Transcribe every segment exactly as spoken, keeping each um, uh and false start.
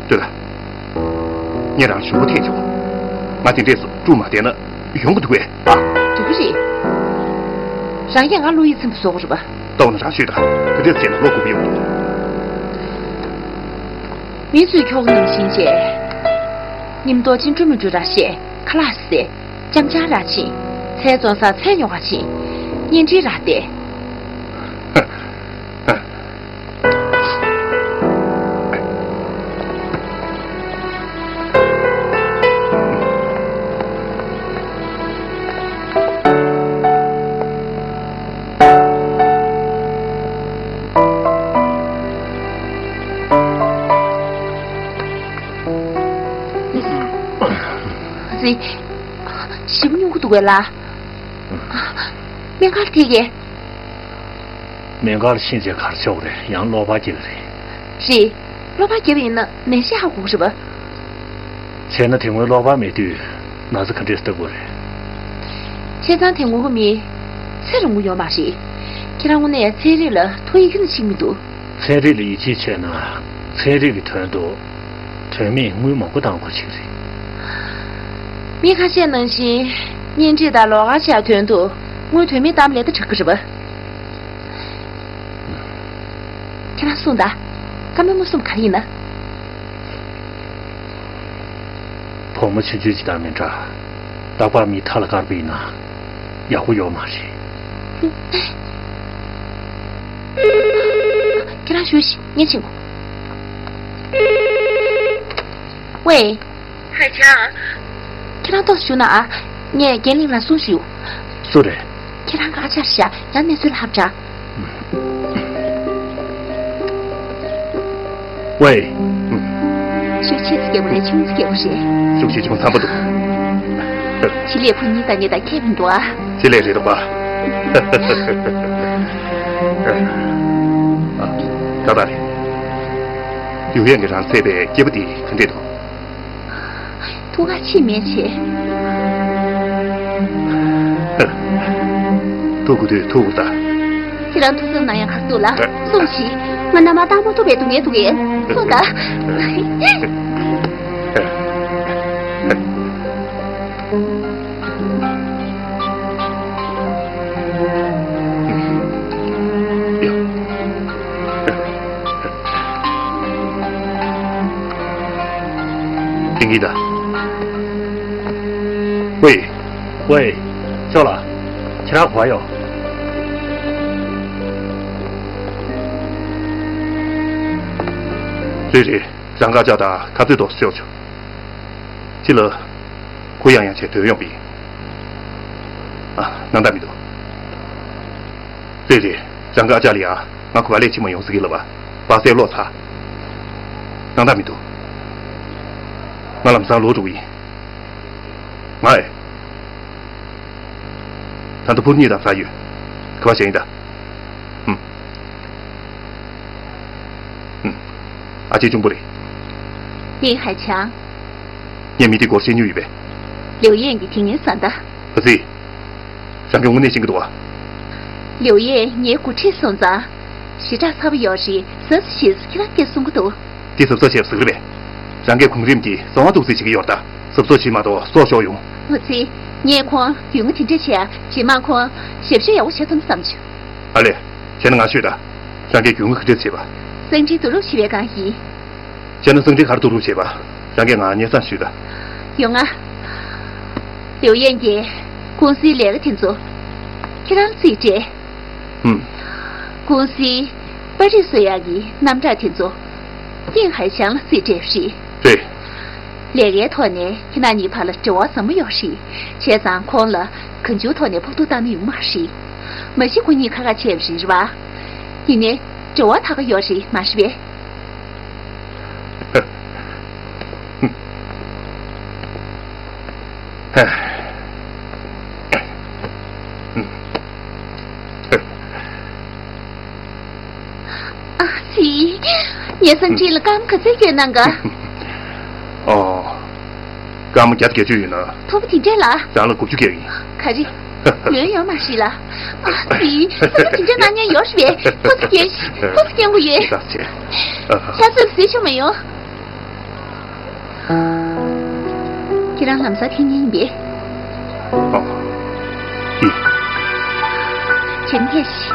ལྟོས་དང་། ངས་རང་ཞུ་བོ་འཐེན་ཆོག་ང་དེ་འདྲས་སུ་དཀྲུག་མ་བསྡད་ན་ཡོང་གི་འདུག་པས། ཨ། འགྲིག་གི་རེད། རང་གིས་ང་བློ་ཡིད་ཚིམ་པོ་བཟོ་དགོས་རེད་པ། ལྟོས་དང་རང་ཤོད་དང་། དེ་འདྲས་བྱས་ན་བློ་འགུག་གི་ཡོང་གི་འདུག་མི་ཚོས་ཁྱོ་ག་ནང་བཞིན་བྱས། ཉིན་ལྟོ་ཅིན་འགྲོ་མི་འགྲོ་ར་བཤད། ཁ་ལག་ཟས། ཅམ་ཅང་ར་ཕྱིན། ཚལ་བཙོང་ས་ཚལ་ཉོ་ག་ཕྱིན། གཉེན་སྒྲིག་ར་བལྟས། ཞིམ་ཉུང་གི་འདུག་གས་ལ། སྨན་ཁང་ལ་ཐེག་གས། སྨན་ཁང་ལ་ཕྱིན་བྱས་ག་རེ་ཆོག་རེད། ཡང་གློ་བ་སྐྱེ་གི་རེད། རེད། གློ་བ་སྐྱེ་བ་ཡིན་ན་ནད་གཞི་ཧ་གོ་གི་རེད་པ། བྱས་ན་དེ་སྔོན་གློ་བ་མེད་དུས་ན་ཚ་ག་འདྲས་སེ་ལྟ་དགོས་རེད། བྱས་ཙང་དེ་སྔོན་གྱི་མི་ཚེ་རིང་པོ་ཡོད་མ་རེད། ཁྱེད་རང་དངོས་གནས་ཚན་རིག་ལ་ཐུགས་ཡིད་ཁྱོན་ནས་ཆེས་མི་འདུག་ཚན་རིག་ལ་ཡིད་ཆེས་བྱས་ན་ཚན་རིག་གི་དོན་དུ་དོན་མེད་དངུལ་མང་པོ་གཏང་དགོས་ཀྱི་རེད། མི་ཁ་ཤས་ནང་བཞིན་གཉེན་སྒྲིག་དང་ལོགས་ཀ་བྱས་དོན་དུ་དངུལ་དོན་མེད་གཏོང་ལས་ད་དྲག་གི་རེད་པ། ཁྱེད་རང་གསུངས་དང་། བཀའ་མོལ་མུ་གསུམ་ག་རེ་ཡིན་ན། བུ་མོ་ཆུང་ཆུང་ཅིག་དང་མི་འདྲ། རྟག་པར་མིའི་མཐའ་ལ་བཀར་བ་ཡིན་ན་ཡག་པོ་ཡོད་མ་རེད། ཁྱེད་རང་བཞུགས་ཤིག་ངས་ཕྱིན་གོ། ཝེ། ཧའེ་ཆང་། ཁྱེད་རང་ཏོག་ཙམ་བཞུགས་ན་ཨ། ངས་རྒན་ལིང་ལ་གསུང་ཞུ། སུ་རེད། ཁྱེད་རང་ག་ཆར་བཞག་ཡང་གནས་ཚུལ་ལ་ཧབ་དྲག་ཝེ། ཤུགས་ཆེ་ཙི་རྒྱལ་པོ་རེད། ཆུང་ཙི་རྒྱལ་པོ་རེད། ཤུགས་ཆེ་ཆུང་འཚམ་པོ་འདུག་ཕྱི་ལས་ཁོ་གཉིས་དང་ངེད་དང་ཁྱད་མི་འདུག་ཨ། ཕྱི་ལས་རེད་འདུག་པ། ཏག་ཏག་རེད། ལིའུ་ཡན་གྱིས་རང་བཙལ་བའི་སྐྱེས་བུ་དེ་ག་འདྲས་འདུག་ཐུགས་ཁ་ཆེ་མེད་བྱས། ཐུག་དགོས་དུས་ཐུག་དགོས་ད། ཁྱེད་རང་ཐུགས་བསམ་གནང་ཡག་ག་རེ་འདུག་ལ། ཨ། གསུངས་ཤིག་ང་མནའ་མ་བཏང་མ་ཐུབ་པའི་སྡུག་བསྔལ་འདུག་གས། གསུངས་ད། ཡ། ཏིང་གི་ད། ཝེ། ཝེ། ཅོ་ལགས། ཁྱེད་རང་ག་པར་ཡོད། རེད་རེད། རང་དགའ་ཅག་དང་ཁ་རྩོད་ཏོག་ཙམ་ཤོར་བྱུང་། ཅི་ལ། གུ་ཡངས་ཡངས་བྱས་ཐོན་ཡོང་པས། ཨ། སྣང་དག་མི་འདུག་རེད་རེད། རང་གི་ཨ་ཅག་ལ་ཡ་ང་གུ་པ་ལས་ཕྱི་མ་ཡོང་ཟེར་གི་ལབ་པ། པ་སེ་ལོག་ཚར། སྣང་དག་མི་འདུག་ང་ལམ་སང་ལོག་འགྲོ་གི་ཡིན། ང་ཨེ། ད་ལྟ་ཕུར་གཉིས་དང་ས་ཡོད། ག་པར་བྱས་ཡིན་ད། ཧུམ། ཧུམ། ཨ་ཅེ་གཅུང་པོ་རེད། ལིན་ཧའེ་ཆང་། ངས་མི་དེ་སྐོར་བཤད་མྱོང་ཡོད་པས། ལིའུ་ཡན་གྱིས་དེ་ངའི་བཟའ་ཟླ། ཨ་ཙི། རང་གི་དངོས་གནས་ཤེས་ཀྱི་འདུག་བ། ལིའུ་ཡན་ངའི་འགོ་ཁྲིད་སོང་ཙང་། ཞེ་དྲག་ཚ་པོ་ཡོད་རེད། གཟབ་གཟབ་བྱེད་ཟེར་ཁྱེད་རང་གིས་གསུང་གི་འདུག་དེ་གཟབ་གཟབ་བྱས་པ་ཟེར་གི་རེད་པས། རང་གིས་གོང་རིམ་གྱི་གསང་བ་གཏུག་རྩིས་བྱེད་ཀྱི་ཡོད་རེད་ད། གཟབ་གཟབ་བྱེད་མ་གཏོགས་སྲོག་ཤོར་ཡོང་། ཨ་ཙི། ངས་ཁོང་རྒྱུས་མངའ་དེ་འདྲ་བྱས། རྗེས་མ་ཁོང་ཞབས་ཞུ་ཡག་པོ་བྱེད་ཐུབ་ན་བསམ་བྱུང་། ཨ་ལས། བྱས་ན་ང་ཤོད་ད། རང་གིས་རྒྱུས་མངའ་ག་འདྲས་བྱས་པ། གསང་འཕྲིན་བསྡུ་རུབ་བྱེད་པའི་སྒང་ཡིན། བྱས་ན་གསང་འཕྲིན་ག་རེ་བསྡུ་རུབ་བྱས་པ། རང་གིས་ང་སྙན་སེང་ཞུས་ད། ཡོང་ང་། ལིའུ་ཡན་གྱིས་ཀུང་སིའི་ལས་ཀ་དེ་ཚོ་ཁྱེད་རང་ལ་རྩིས་སྤྲད། ཧུམ། ཀུང་སིའི་པར་རིས་བཟོ་ཡག་གི་རྣམ་གྲངས་དེ་ཚོ་ཏིང་ཧའེ་ཆང་ལ་རྩིས་སྤྲད་པ་རེད། རེད། ལས་ཀའི་ཐོག་ནས་ཁྱེད་རང་གཉིས་བར་ལ་འབྲེལ་བ་ཟབ་མོ་ཡོད་རེད། བྱས་ཙང་ཁོང་ལ་གང་བྱུང་ཐོག་ནས་ཕོག་ཐུག་བཏང་ན་ཡོང་མ་རེད། མ་གཞི་ཁོ་གཉིས་ཁ་ཁ་བྱས་པ་རེད་པ། ཡིན་ནའི་འབྲེལ་བ་དར་ག་ཡོད་རེད་མ་རེད་པས། ཨ་ཙི། ངའི་གསང་འཕྲིན་ལ་སྐར་མ་ག་ཚོད་སྐྱེལ་གནང་ག་ཨོ། སྐར་མ་བརྒྱ་དང་བརྒྱད་ཅུ་ཡོད་ན། མཐོ་པོ་དེ་འདྲས་ལ། རང་ལ་དགུ་བཅུ་སྐྱེལ་ཡིན། ག་རེ། ལོན་ཡོད་མ་རེད་ལ། ཨ་ཙི། སེམས་པ་དེ་འདྲའི་དཀའ་ངལ་ཡོད་རེད་པས། ཁོ་ཚོ་སྐྱེལ། ཁོ་ཚོ་སྐྱེལ་དགོས་ཡོད། ཤ་ཚོད་ཟིག་བྱུང་མ་ཡོང་། ཁྱེད་རང་ལམ་སང་ཕེབས་མཁན་ཡིན་པས། ཨ། ཡིན། བྱེད་མཁན་ཞིག་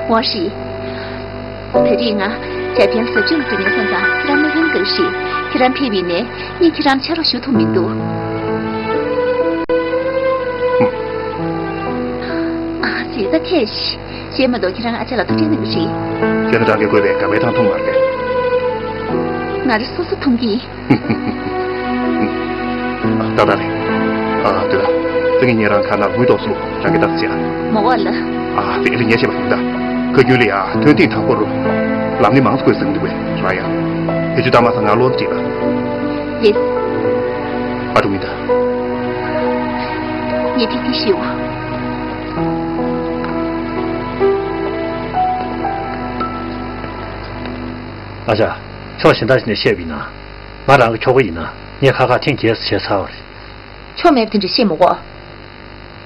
འོ་ཞིག་ད་རེས་ང་ཇ་ཕན་ཟབ་སྦྱོང་ཟེར་ནས་སོང་ཙང་ཁྱེད་རང་མ་ཕན་དགའ་ཞིག་ཁྱེད་རང་ཕེབས་པ་ཡིན་ནའི་ངས་ཁྱེད་རང་ཕྱག་རོགས་ཞུ་ཐུབ་མི་འདུག་ཨ་ཙི། ད་ཐད་ཤིག་བྱས་མ་གཏོགས་ཁྱེད་རང་ཨ་ཅག་ལ་ཐུགས་ཁྲལ་གནང་གི་རེད། བྱས་ན་རང་གིས་བསྐོས་པའི་དགའ་བའི་ཐང་འཐུང་བ་རེད། ང་རང་སོ་སོ་འཐུང་གི་ཡིན། ཏག་ཏག་རེད། ཨ། དེ་ལ། ད་ངས་ཉན་རང་ཁ་ནང་དངུལ་ཏོག་ཙམ་རང་གིས་བཏབ་ཟེར་ཡ། མོ་བ་ལ། ཨ། དེ་ལ་ཉན་ཤེས་པ་ཡིན་ད། ཁ་རྒྱུན་ལ་ཡ་ཐོན་ཐེངས་དང་པོར་ལམ་སྣེ་མང་ཙམ་བཀོད་ཟིན་འདུག་པས་རང་ཡ། དེ་ཚོ་ལྟ་མ་སོང་ང་བློ་འདྲིས་པ། རེད། ཨ། འགྲོ་གི་ཡིན་ད། ངས་ཐིག་ཐིག་ཤེས་བ། ཨ་ཅག་ཕྱོགས་གཞན་དག་ཅིག་ནས་བཤད་པ་ཡིན་ན། ང་རང་གི་ཁྱོ་ག་ཡིན་ན་ངས་ཁ་ཁ་ཐེངས་བརྒྱད་ཙམ་བྱས་ཚར་བ་རེད། ཆོ་མེད་པ་དེ་འདྲ་བཤད་མི་དགོས།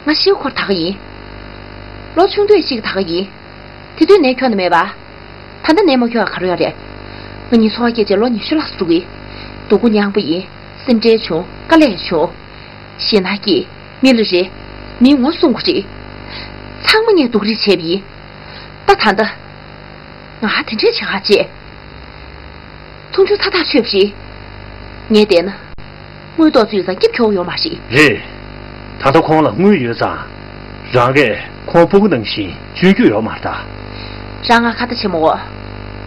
ང་ཤི་བ་ཁོ་ད་ག་ཡིན། ལོ་ཆུང་དུས་ཤི་གི་ད་ག་ཡིན། དེ་དུས་ནད་ཁྱོན་ནས་མེད་པ། ད་ལྟ་ནད་མ་ཁྱོན་ཡ་ག་རེ་ཡོད་རེད། ང་གཉིས་འཚོ་བ་སྐྱེལ་བྱས་ལོ་ཉི་ཤུ་ལྷག་ཙམ་འགྲོ་གི། སྡུག་པོ་མྱངས་པ་ཡིན། སེམས་ཁྲལ་བྱུང་། དཀའ་ལས་བྱུང་། ཞེད་སྣང་སྐྱེས། མི་ལ་རེ། མིའི་ངོ་སྲུང་དགོས་རེད། ཚང་མ་ངས་སྡུག་རུས་བྱས་པ་ཡིན། ད་ད་ལྟ། ང་དེ་འདྲས་བྱེད་ག་བྱེད། མཐོང་ཆུང་ཚ་ཐག་ཆོད་པ་རེད། ངས་བལྟས་ན། དངུལ་ཏོག་ཙམ་ཡོད་ཙང་སྐྱིད་ཁྱོག་ཡོད་མ་རེད། རེད། ད་ལྟ་ཁོང་ལ་དངུལ་ཡོད་ཙང་། རང་གིས་ཁོང་ཕྲུ་གུ་ནང་བཞིན་གཅེས་འཛིན་ཡོད་མ་རེད་ད། རང་ང་ཁ་ཏ་ཆེན་མོ།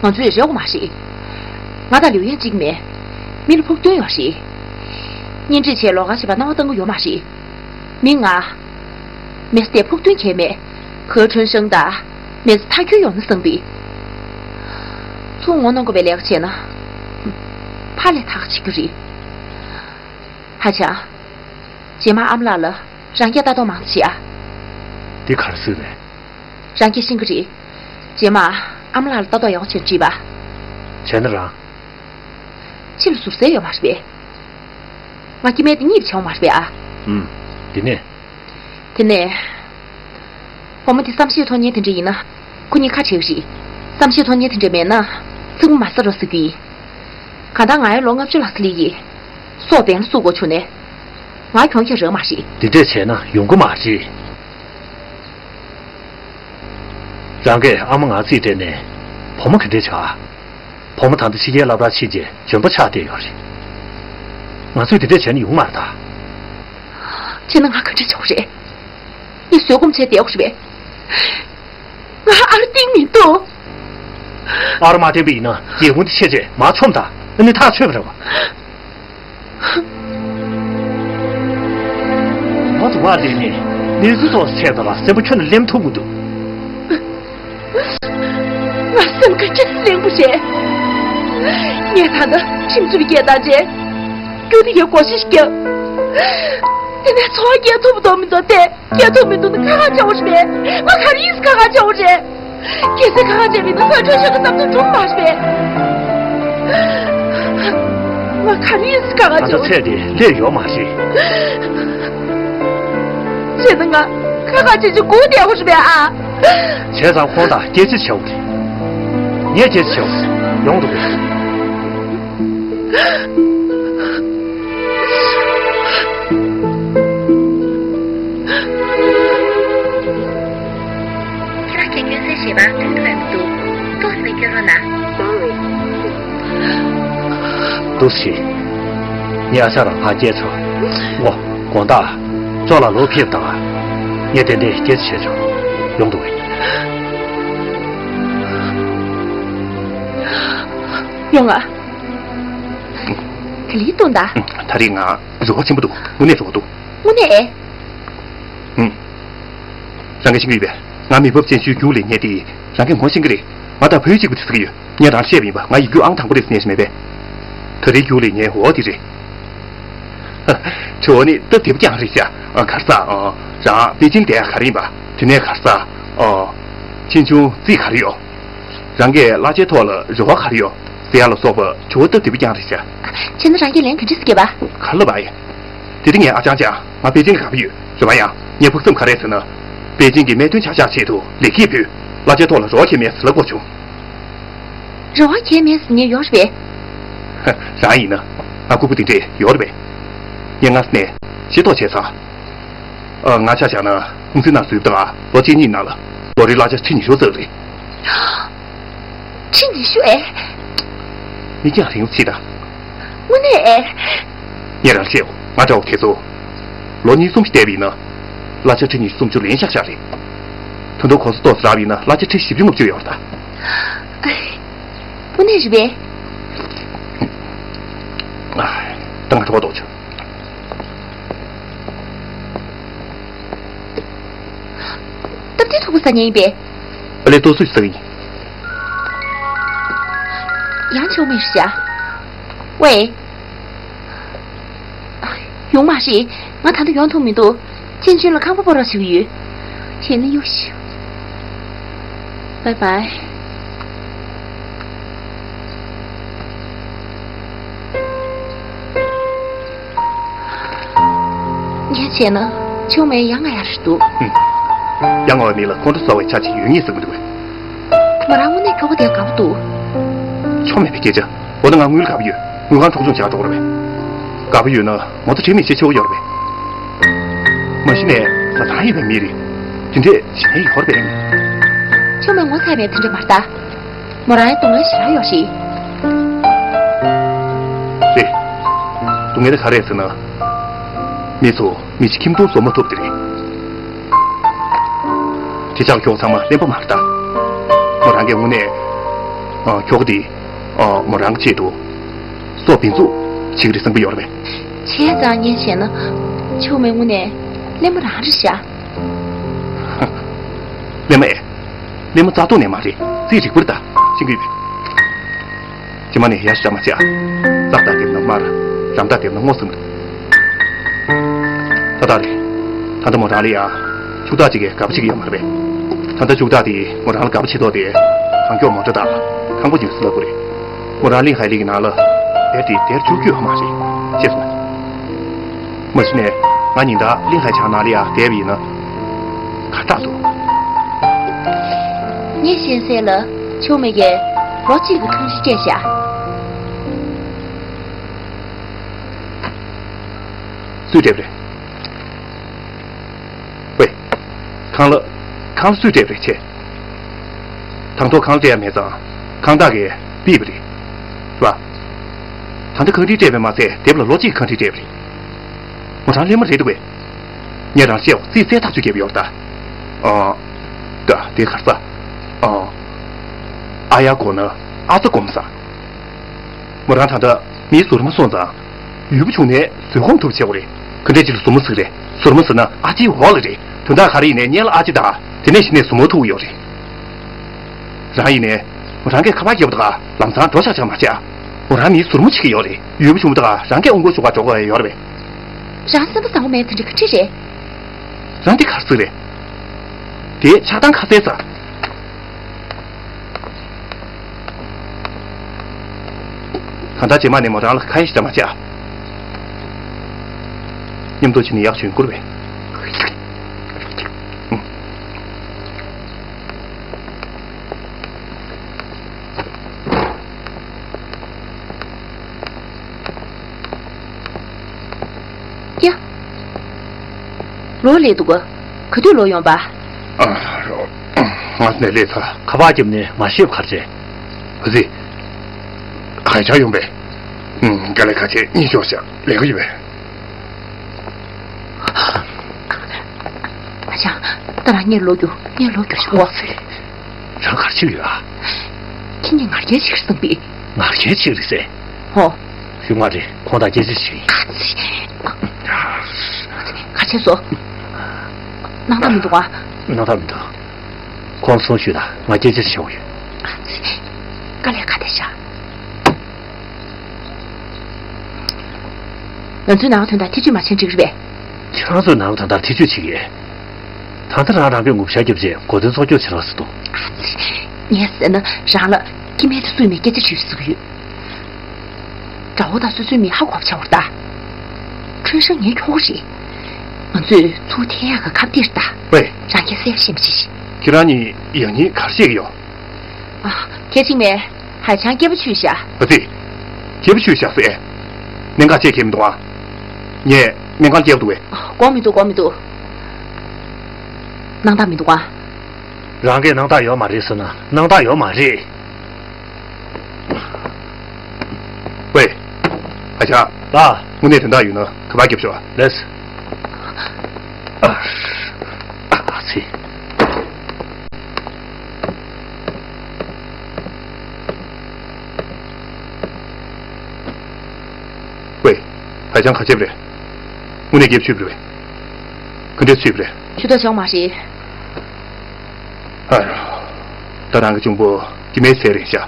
ང་ཚོས་རེ་བ་མ་རེད། ང་དང་ལིའུ་ཡན་གཅིག་མེད། མི་ལ་ཕུགས་འདུན་ཡོད་རེད། གཉེན་སྒྲིག་བྱས་ལོགས་ཀ་བྱེད་པར་སྣང་བ་གཏང་གི་ཡོད་མ་རེད། མི་ང་། མི་ཚེ་ཕུགས་འདུན་གང་ཡང་མེད། ག་ཁྲོན་ཤང་དང་། མི་ཚེ་མཐའ་འཁྱོལ་ཡོང་ན་བསམ་པའི། ཚུར་ངོ་གནོང་དགོས་པའི་ལས་ཀ་བྱས་ན། ཕར་ལས་ཐག་ཆད་ཀྱི་རེད། ཧ་ཅང་། རྗེས་མ་ཨ་མ་ལགས་ལ་རང་སྐྱ་ལྟ་རྟོག་མང་ཙམ་བྱེད་ཨ། འདི་ག་རེ་ཟེར་རེད། རང་སྐྱ་ཤེས་ཀྱི་རེད། རྗེས་མ་ཨ་མ་ལགས་ལ་ལྟ་རྟོག་ཡག་པོ་བྱས་ནས་དྲིས་པ། བྱས་ན་རང་། ཕྱི་ལ་ཟུར་ཟ་ཡོད་མ་རེད་པས། ང་སྐྱེ་དམན་དེ་གཉིད་བྱེད་ཡོད་མ་རེད་པས་ཨ། ཨུམ། དེ་ནས། དེ་ནས། བུ་མོ་དེ་བསམ་ཤེས་མཐོང་མཁན་དེ་འདྲ་ཡིན་ན། ཁོ་གཉིས་ཁ་བྲལ་གི་རེད། བསམ་ཤེས་མཐོང་མཁན་དེ་འདྲ་མེད་ན། ཚིག་པ་མ་ཟ་རོགས་ཟེར་གྱི་ཡིན། གང་ལྟར་ང་ཡང་ལོ་ལྔ་བཅུ་ལྷག་ཙམ་སླེབས་ཀྱི། སྲོག་འབེན་ལ་བཙུགས་དགོས་བྱུང་ནས། ང་གྱོང་ཁྱེར་རག་མ་རེད། དེ་འདྲས་བྱས་ན་ཡོང་གི་མ་རེད། རང་གིས་ཨ་མ་ང་རྩིས་སྤྲད་ནས་བུ་མོ་ག་འདྲས་བྱ། བུ་མོ་ད་ལྟ་ཕྱི་རྒྱལ་སློབ་གྲྭར་ཕྱིན་རྗེས་འཇོན་པོ་ཆགས་བསྡད་ཡོད་རེད། ང་ཚོས་དེ་འདྲས་བྱས་ན་ཡོང་མ་རེད་ད། བྱས་ན་ང་ག་འདྲས་བྱེད་དགོས་རེད། ངས་བཟོད་སྒོམ་བྱས་བསྡད་དགོས་རེད་པས། ང་ཨར་བསྟེན་མི་འདུག་ཨར་མ་བསྟེན་པ་ཡིན་ན་སྒེའུ་ཁུང་འདི་ཕྱེ་རྗེས་མར་མཆོངས་དང་། ཨ་ནི་ཐག་ཆོད་པ་རེད་པ། ང་ཚོ་བར་དེ་ནས་ནས་ཚུལ་ཐོག་ཆད་པ་ལ་སེམས་པ་ཁྱོན་ནས་ལེན་ཐུབ་མི་འདུག་ང་སེམས་ཁ་ཅིག་གླེན་པོ་བྱས། ངས་ད་ལྟ་ཁྲིམས་རྩོད་སྐད་བཏང་རྗེས། རྒྱུ་དེ་ཡོད་གོ་ཤེས་ཤིག་ཀྱང་། དེ་ནས་འཚོ་བ་སྐྱེལ་ཐུབ་འདུག་མི་འདུག་སྟེ། སྐྱེལ་ཐུབ་མི་འདུག་ན་ཁ་ཁ་བྱ་བ་རེད་པས། ང་ག་རེ་ཡིན་ཟེར་ཁ་ཁ་བྱ་བ་རེད། གལ་སྲིད་ཁ་ཁ་བྱས་པ་ཡིན་ན་ཁོས་འཕྲོད་བཞག་གི་བསམ་ཚུལ་འགྲུབ་མ་རེད་པས། ང་ག་རེ་ཡིན་ཟེར་ཁ་ཁ་ད་ལྟ་བྱ་བ་ཚད་དེ་སླེབས་ཡོད་མ་རེད། བྱས་ན་ང་ཁ་ཁ་བྱས་བྱས་སྒུག་བསྡད་དགོས་རེད་པས་ཨ། བྱས་ཙང་ཁོང་དང་སྐད་ཆ་བྱའོ། ངས་སྐད་ཆ་བྱའོ། ཡོང་འདུག་གས། ཁྱེད་རང་གིས་སྐྱོན་བརྗོད་བྱས་པ་མཐུན་གྱི་མི་འདུག་ཏོག་ཙམ་སྐྱོན་རོགས་གནང་། འདུག་སེ། ངས་ཨ་ཅག་རང་ཕར་སྐྱེལ་ཆོག་ཨོ། དགོངས་དག་ཅོག་ལ་ལོག་ཕེབས་དང་། ངས་ཏན་ཏན་སྐྱེལ་བྱས་ཆོག་ཡོང་འདུག་གས། ཡོང་ཨ། ག་ལེར་གཏོང་དང་། ད་རེས་ང་རེ་བ་ཆེན་པོ་འདུག་དངོས་གནས་རེ་བ་འདུག་དངོས་གནས། ཨུམ། རང་གིས་ཤེས་ཀྱི་ཡོད་པས། ང་མི་བབ་ཅན་ཚོའི་རྒྱུགས་ལེན་མཁན་དེ་རང་གིས་ངོ་ཤེས་ཀྱི་རེད། ང་དང་བོད་གཅིག་པ་དེ་ཟེར་གྱི་ཡོད། ངས་རང་བཤད་པ་ཡིན་པ། ང་ཡི་རྒྱུགས་ཨང་དང་པོ་རེད་ཟེར་ནས་ཤེས་མེད་པས། ད་རེས་རྒྱུགས་ལེན་མཁན་འོ་དེ་རེད། དྲི་བ་ནི་སྟབས་བདེ་པོ་རྐྱང་རེད་ཤག་ཨ། ག་རེ་ཟེར། ཨ། རང་པེ་ཅིང་བསྡད་ཡ་ག་རེ་ཡིན་པ། དེ་ནས་ག་རེ་ཟེར། ཨ། ཕྱིས་འབྱུང་རྩིས་ག་རེ་ཡོད། རང་གིས་གླ་ཆའི་ཐོག་ལ་རེ་བ་ག་རེ་ཡོད་ཟེར་ཡ་ལ་སོགས་པ་དྲི་བ་སྟབས་བདེ་པོ་རྐྱང་རེད་ཤག་བྱས་ན་རང་གིས་ལན་ག་འདྲས་སེ་བརྒྱབ་པ། ག་རེ་ལབ་པ་ཡིན། དེ་རིང་ངས་ཨ་ཅང་ཅང་ང་པེ་ཅིང་གི་ག་པར་ཡོད། རེད་པ། ཡང་ངས་ཕུགས་བསམ་ག་རེ་ཟེར་ན། པེ་ཅིང་གི་སྨན་དོན་ཆ་བཞག་ཆེད་དུ་ལེགས་སྐྱེས་ཕུལ། གླ་ཆའི་ཐོག་ལ་རེ་བ་གལ་མེད་ཟེར་ལབ་དགོས་བྱུང་། རེ་བ་གལ་མེད་ཟེར་མཁན་ཡོད་རེད་པས། རང་ཡིན་ན་ང་ལྐུགས་པ་དེ་འདྲས་ཡོད་རེད་པས། ངས་སྔ་ས་ནས་ཤེས་རྟོགས་བྱས་ཚར། ཨ། ང་ཆ་བཞག་ན་ཧུང་སི་ན་བཟོས་པ་དང་ལོ་གཅིག་གཉིས་ནང་ལ་ལོ་རེའི་གླ་ཆ་ཁྲི་ཉི་ཤུ་བཙལ་རེད། ཁྲི་ཉི་ཤུ་ཨེ། མིག་རྒྱང་རིང་ཆེ་ད། དངོས་གནས་ཨེ། ངས་རང་བཤད་འོ། ང་འདྲ་བོ་དེ་ཚོ་ལོ་གཉིས་གསུམ་ཞིག་བསྡད་པ་ཡིན་ན། གླ་ཆ་ཁྲི་ཉི་ཤུ་སུམ་ཅུ་ལེན་ཤག་ཤག་རེད། ད་དུང་གོང་ས་ཏོག་ཙམ་རག་པ་ཡིན་ན་གླ་ཆ་ཁྲི་བཞི་བཅུ་ལྔ་བཅུ་ཡོད་རེད་ད། དངོས་གནས་རེད་པས། ད་ང་གྲོད་ཁོག་ལྡང་བྱུང་། སྟབས་བདེ་ཐུག་པ་ཟ་མཁན་ཡིན་པས། ཨ་ལས་ལྟོ་སུ་ཟ་གི་ཡིན། ཡང་ཆོག་མེད་ཤག་ཝེ། ཡོང་མ་རེད། ང་ད་ལྟ་ཡོང་ཐུབ་མི་འདུག་ཅན་ཅུན་ལ་ཁང་པ་སྤོ་རོགས་བྱེད་ཀྱི་ཡོད། ཡིན་ན་གཡུག་ཤོག་བའི་བའི། ངས་བྱས་ན་ཆུང་མས་ཡ་ང་ཡ་རེད་འདུག་ཡ་ང་བའི་མི་ལ་ཁོང་ཁྲོ་ཟ་བའི་ཆ་ཅིག་ཡོད་ངེས་ཟེར་གི་འདུག་མོ་རང་དངོས་གནས་ཁྱོ་ག་དེ་དགའ་པོ་འདུག་ཆོ་མེད་པའི་སྐད་ཆ། འོ་ན་ང་དངུལ་དགའ་པོ་ཡོད། དངུལ་ཁང་འཕྲོག་བཅོམ་བྱས་འགྲོ་གི་རེད་པས། དགའ་པོ་ཡོད་ན་མོ་ཚོ་དྲན་མི་ཤེས་ཆེ་བོ་ཡོད་རེད་པས། མ་གཞི་ནས་བཟའ་ཚང་ཡོད་པའི་མི་རེད། དེ་འདྲས་བྱེད་མཁན་ཡོད་རེད་པས། ཆོ་མེད་ངོ་ཚ་བའི་དེ་འདྲ་མ་རེད་ད། མོ་རང་ཡང་སྡུག་བསྔལ་ཞེ་དྲག་ཡོད་རེད། རེད། སྡུག་བསྔལ་དེ་ག་རེ་རེད་ཟེར་ན། མི་ཚོ་མི་གཅིག་ཁྱིམ་སྟོང་བཟོ་མ་ཐུབ་དེ་རེད། དེ་ཆགས་ཁྱོ་ག་ཚང་མ་གླེན་པ་མ་རེད་ད། མོ་རང་གིས་དངོས་གནས། ཨ། ཁྱོ་ག་དེ། ཨ། མོ་རང་གི་ཆེད་དུ་སྲོག་འབེན་འཛུགས་བྱེད་ཀྱི་རེད་བསམ་གྱི་ཡོད་རེད་པས། བྱས་ཙང་ངས་བཤད་ན། ཆུང་མའི་དངོས་གནས་གླེན་པ་རང་རེད་ཤག་གླེན་པ་ཨེ། གླེན་པ་རྩ་ཐོག་ནས་མ་རེད། རྩིས་རིག་པར་ལྟ། ཤེས་ཀྱི་ཡོད་པས། རྗེས་མ་ནས་ཡ་ཞུ་བྱ་མ་བྱེད་ཨ། ཙག་ཏག་དེབ་ན་དམར། རམ་ཏག་དེབ་ན་སྔོ་གསུམ་འདུག་ད་ལྟ་རེད། ད་ལྟ་མོ་རང་ལ་ཡ། ཕྱུག་བདག་ཅིག་གིས་དགའ་པོ་བྱེད་ཀྱི་ཡོད་མ་རེད་པས། ད་ལྟ་ཕྱུག་བདག་དེས་མོ་རང་ལ་དགའ་པོ་བྱེད་མདོག་དེ། གང་མགྱོགས་མོ་ཊ་བཏང་། ཁང་པ་ཉོས་ཟེར་ལབ་དགོས་རེད། མོ་རང་གླིང་ཧའེ་ལི་གི་ནང་ལ། དེབ་དེ་དེར་བཅུག་རྒྱུ་ཡོད་མ་རེད། ཤེས་སོང་། མ་གཞི་ནས་ང་ཉིན་ལྟར་གླིང་ཧའེ་ཆའི་ནང་ལ་ཡ་བསྡད་པ་ཡིན་ན། ག་རེ་འདྲ་འདུག་ངས་ཤེས་གསལ་ལ་ཆུང་མ་གིས་ལོ་གཅིག་གི་ཁང་ཁྲི་སྤྲད་བཞག་སུས་སྤྲད་པ་རེད། ཝེ། ཁང་གླ། ཁང་གླ་སུས་སྤྲད་པ་རེད་ཆེ། དང་ཐོག་ཁང་གླ་སྤྲད་ཡ་མེད་ཙང་ཁང་བདག་གིས་ཕུད་པ་རེད། རེད་པ། ད་ལྟ་ཁང་ཁྲི་སྤྲད་པ་མ་ཟད་དེབ་ལ་ལོ་གཅིག་གི་ཁང་ཁྲི་སྤྲད་པ་རེད། མོ་རང་གླེན་པ་རེད་འདུག་པས། ངས་རང་བཤད་འོ། རྩིས་རྩལ་ཐག་ཆོད་རྒྱབ་ཡོད་རེད་ད། ཨ། ད་དེ་ག་རེ་ཟ། ཨ། ཨ་ཡ་གོ་ན་ཨ་ཙ་སྒོམ་ས། མོ་རང་ད་ལྟ་མིའི་ཟུར་མོ་སོང་ཙང་། ཡུལ་པོ་བྱུང་ནས་བཟོད་སྒོམ་ཐུབ་བྱེད་དགོས་རེད། ག་འདྲས་ཅིག་ལ་ཟུར་མོ་ཟེར་གི་རེད། ཟུར་མོ་ཟེར་ན་ཨ་ཅེའི་འོག་ལ་རེད། དོན་དག་ག་རེ་ཡིན་ནའི་སྔོན་ལ་ཨ་ཅེ་དང་། དེ་ནས་གཞི་ནས་ཟུར་མོ་ཐུག་གི་ཡོད་རེད། རང་ཡིན་ནའི། མོ་རང་གིས་ཁ་པར་རྒྱབ་དང་ལམ་སང་འགྲོ་ཆག་ཆག་མ་བྱེད་ཨ། མོ་རང་མིའི་ཟུར་མོ་བྱེད་ཀྱི་ཡོད་རེད། ཡུལ་པོ་བྱུང་དང་རང་གིས་དབུ་འགོ་ཞུ་ག་འགྲོ་དགོས་ཡ་ཡོད་རེད་པས། རང་སེམས་པ་བཟང་པོ་མེད་དེ་འདྲ་ག་འདྲས་རེད། རང་འདི་ག་རེ་ཟེར་རེད། དེ་ཆགས་སྡང་ཁ་གསལ་ས། གང་ལྟར་རྗེས་མ་ནས་མོ་རང་ལ་ཁ་ཡ་ཞིག་ད་མ་བྱེད་ཨ། མཉམ་དུ་ཕྱིན་ནས་ཡག་ཞུ་དགོས་རེད་པས། ཡ། ལོག་སླེབས་འདུག་ག་ག་དུས་ལོག་ཡོང་པ། ཨ། སྔ་ས་ནས་སླེབས་ཚར། ཁ་པར་བརྒྱབ་ནས་མ་ཤེས་པ་ག་རེ་བྱས། འོ་ཙི། ག་རེ་ཆགས་ཡོང་པས། ཨུམ། དཀའ་ལས་ཁག་ཆེ་གཉིད་ཤོར་ཤག་ལས་ཀ་ཡོད་པས། ཨ་ཅག་ད་རང་ངས་ལོག་རྒྱུ། ངས་ལོག་རྒྱུ་ཞུ། འོ་ཙི། རང་ག་རེ་བྱེད་ཀྱི་ཡོད་ཨ། ཁྱེད་གཉིས་ང་རྒྱལ་བྱེད་ཀྱི་བསམ་པས། ང་རྒྱལ་བྱེད་ཀྱི་རེད་ཟེར། ཧོ། ཡུལ་ང་རེད། ཁོང་དང་སྐད་ཆ་བྱེད་ཀྱི་ཡིན། ཨ་ཙི། ག་བྱས་སོ། སྣང་དག་མི་འདུག་ཨ། སྣང་དག་མི་འདུག་ཁོང་སོང་ཞུས་དང་ང་སྐད་ཆ་བྱེད་དགོས་ཡོད། ཨ་ཙི། དཀའ་ལས་ཁག་བསྡད་ཤག་ང་ཚོའི་ནང་དོན་དག་ཐེ་བྱུས་མ་བྱས་འགྲིག་རེད་པས། ཁྱེད་རང་ཚོའི་ནང་དོན་དག་ཐེ་བྱུས་བྱེད་ཀྱི། ད་ལྟ་རང་རང་གི་ངུ་ཤ་རྒྱབ་རྗེས་གོ་དོན་ཚོགས་སྐྱོར་བྱེད་རོགས་ཟེར་འདུག་ངས་ཟེར་ན་རང་ལ་ཁྱི་མེད་དུ་སུས་མེད་སྐད་ཆ་དྲིས་ཟེར་གི་ཡོད། དགྲ་བོ་དང་སོ་སོའི་མི་ཧ་གོ་བ་ཆགས་པ་རེད་ད། ཁྲུན་ཧྲང་ངའི་ཁྱོ་ག་རེད། ང་ཚོས་ཚུར་འཐེན་ཡག་གི་ཁ་གཏད་རེད་ད། ཝེ། རང་གིས་གསལ་ཤེས་མི་བྱེད་ཤིག་ཁྱེད་རང་གཉིས་ཡང་སྙིང་ག་རེ་བཤད་ཀྱི་ཡོད། ཨ། གལ་ཆེན་མེད། ཧའེ་ཆང་སྐྱེས་པ་ཆུད་བཞག་པ་ཙི། སྐྱེས་པ་ཆུད་བཞག་ཟེར། གནད་འགག་ཅིག་གང་ཡང་མི་འདུག་ཨ། ངས་སྨན་ཁང་སྐྱེལ་འདུག་པས། དགོས་མི་འདུག་དགོས་མི་འདུག་སྣང་དག་མི་འདུག་ཨ། རང་གིས་སྣང་དག་ཡོད་མ་རེད་ཟེར་ན་སྣང་དག་ཡོད་མ་རེད། ཝེ། ཨ་ཅག་ཨ། དངོས་གནས་དོན་དག་ཡོད་ན་ཁ་པར་རྒྱབ་ཤོག་ལེས། ཨ། ཨ་ཙི། ཝེ། ཧའེ་ཆང་ག་བྱས་པ་རེད། དངོས་གནས་སྐྱེས་པ་ཆུད་པ་རེད་པས། ག་འདྲས་ཆུད་པ་རེད། ཆུད་ཐབས་བྱུང་མ་རེད། ཨ། ད་རང་གི་གཅུང་པོ་སྐྱེ་དམན་ཚད་རེད་ཤག་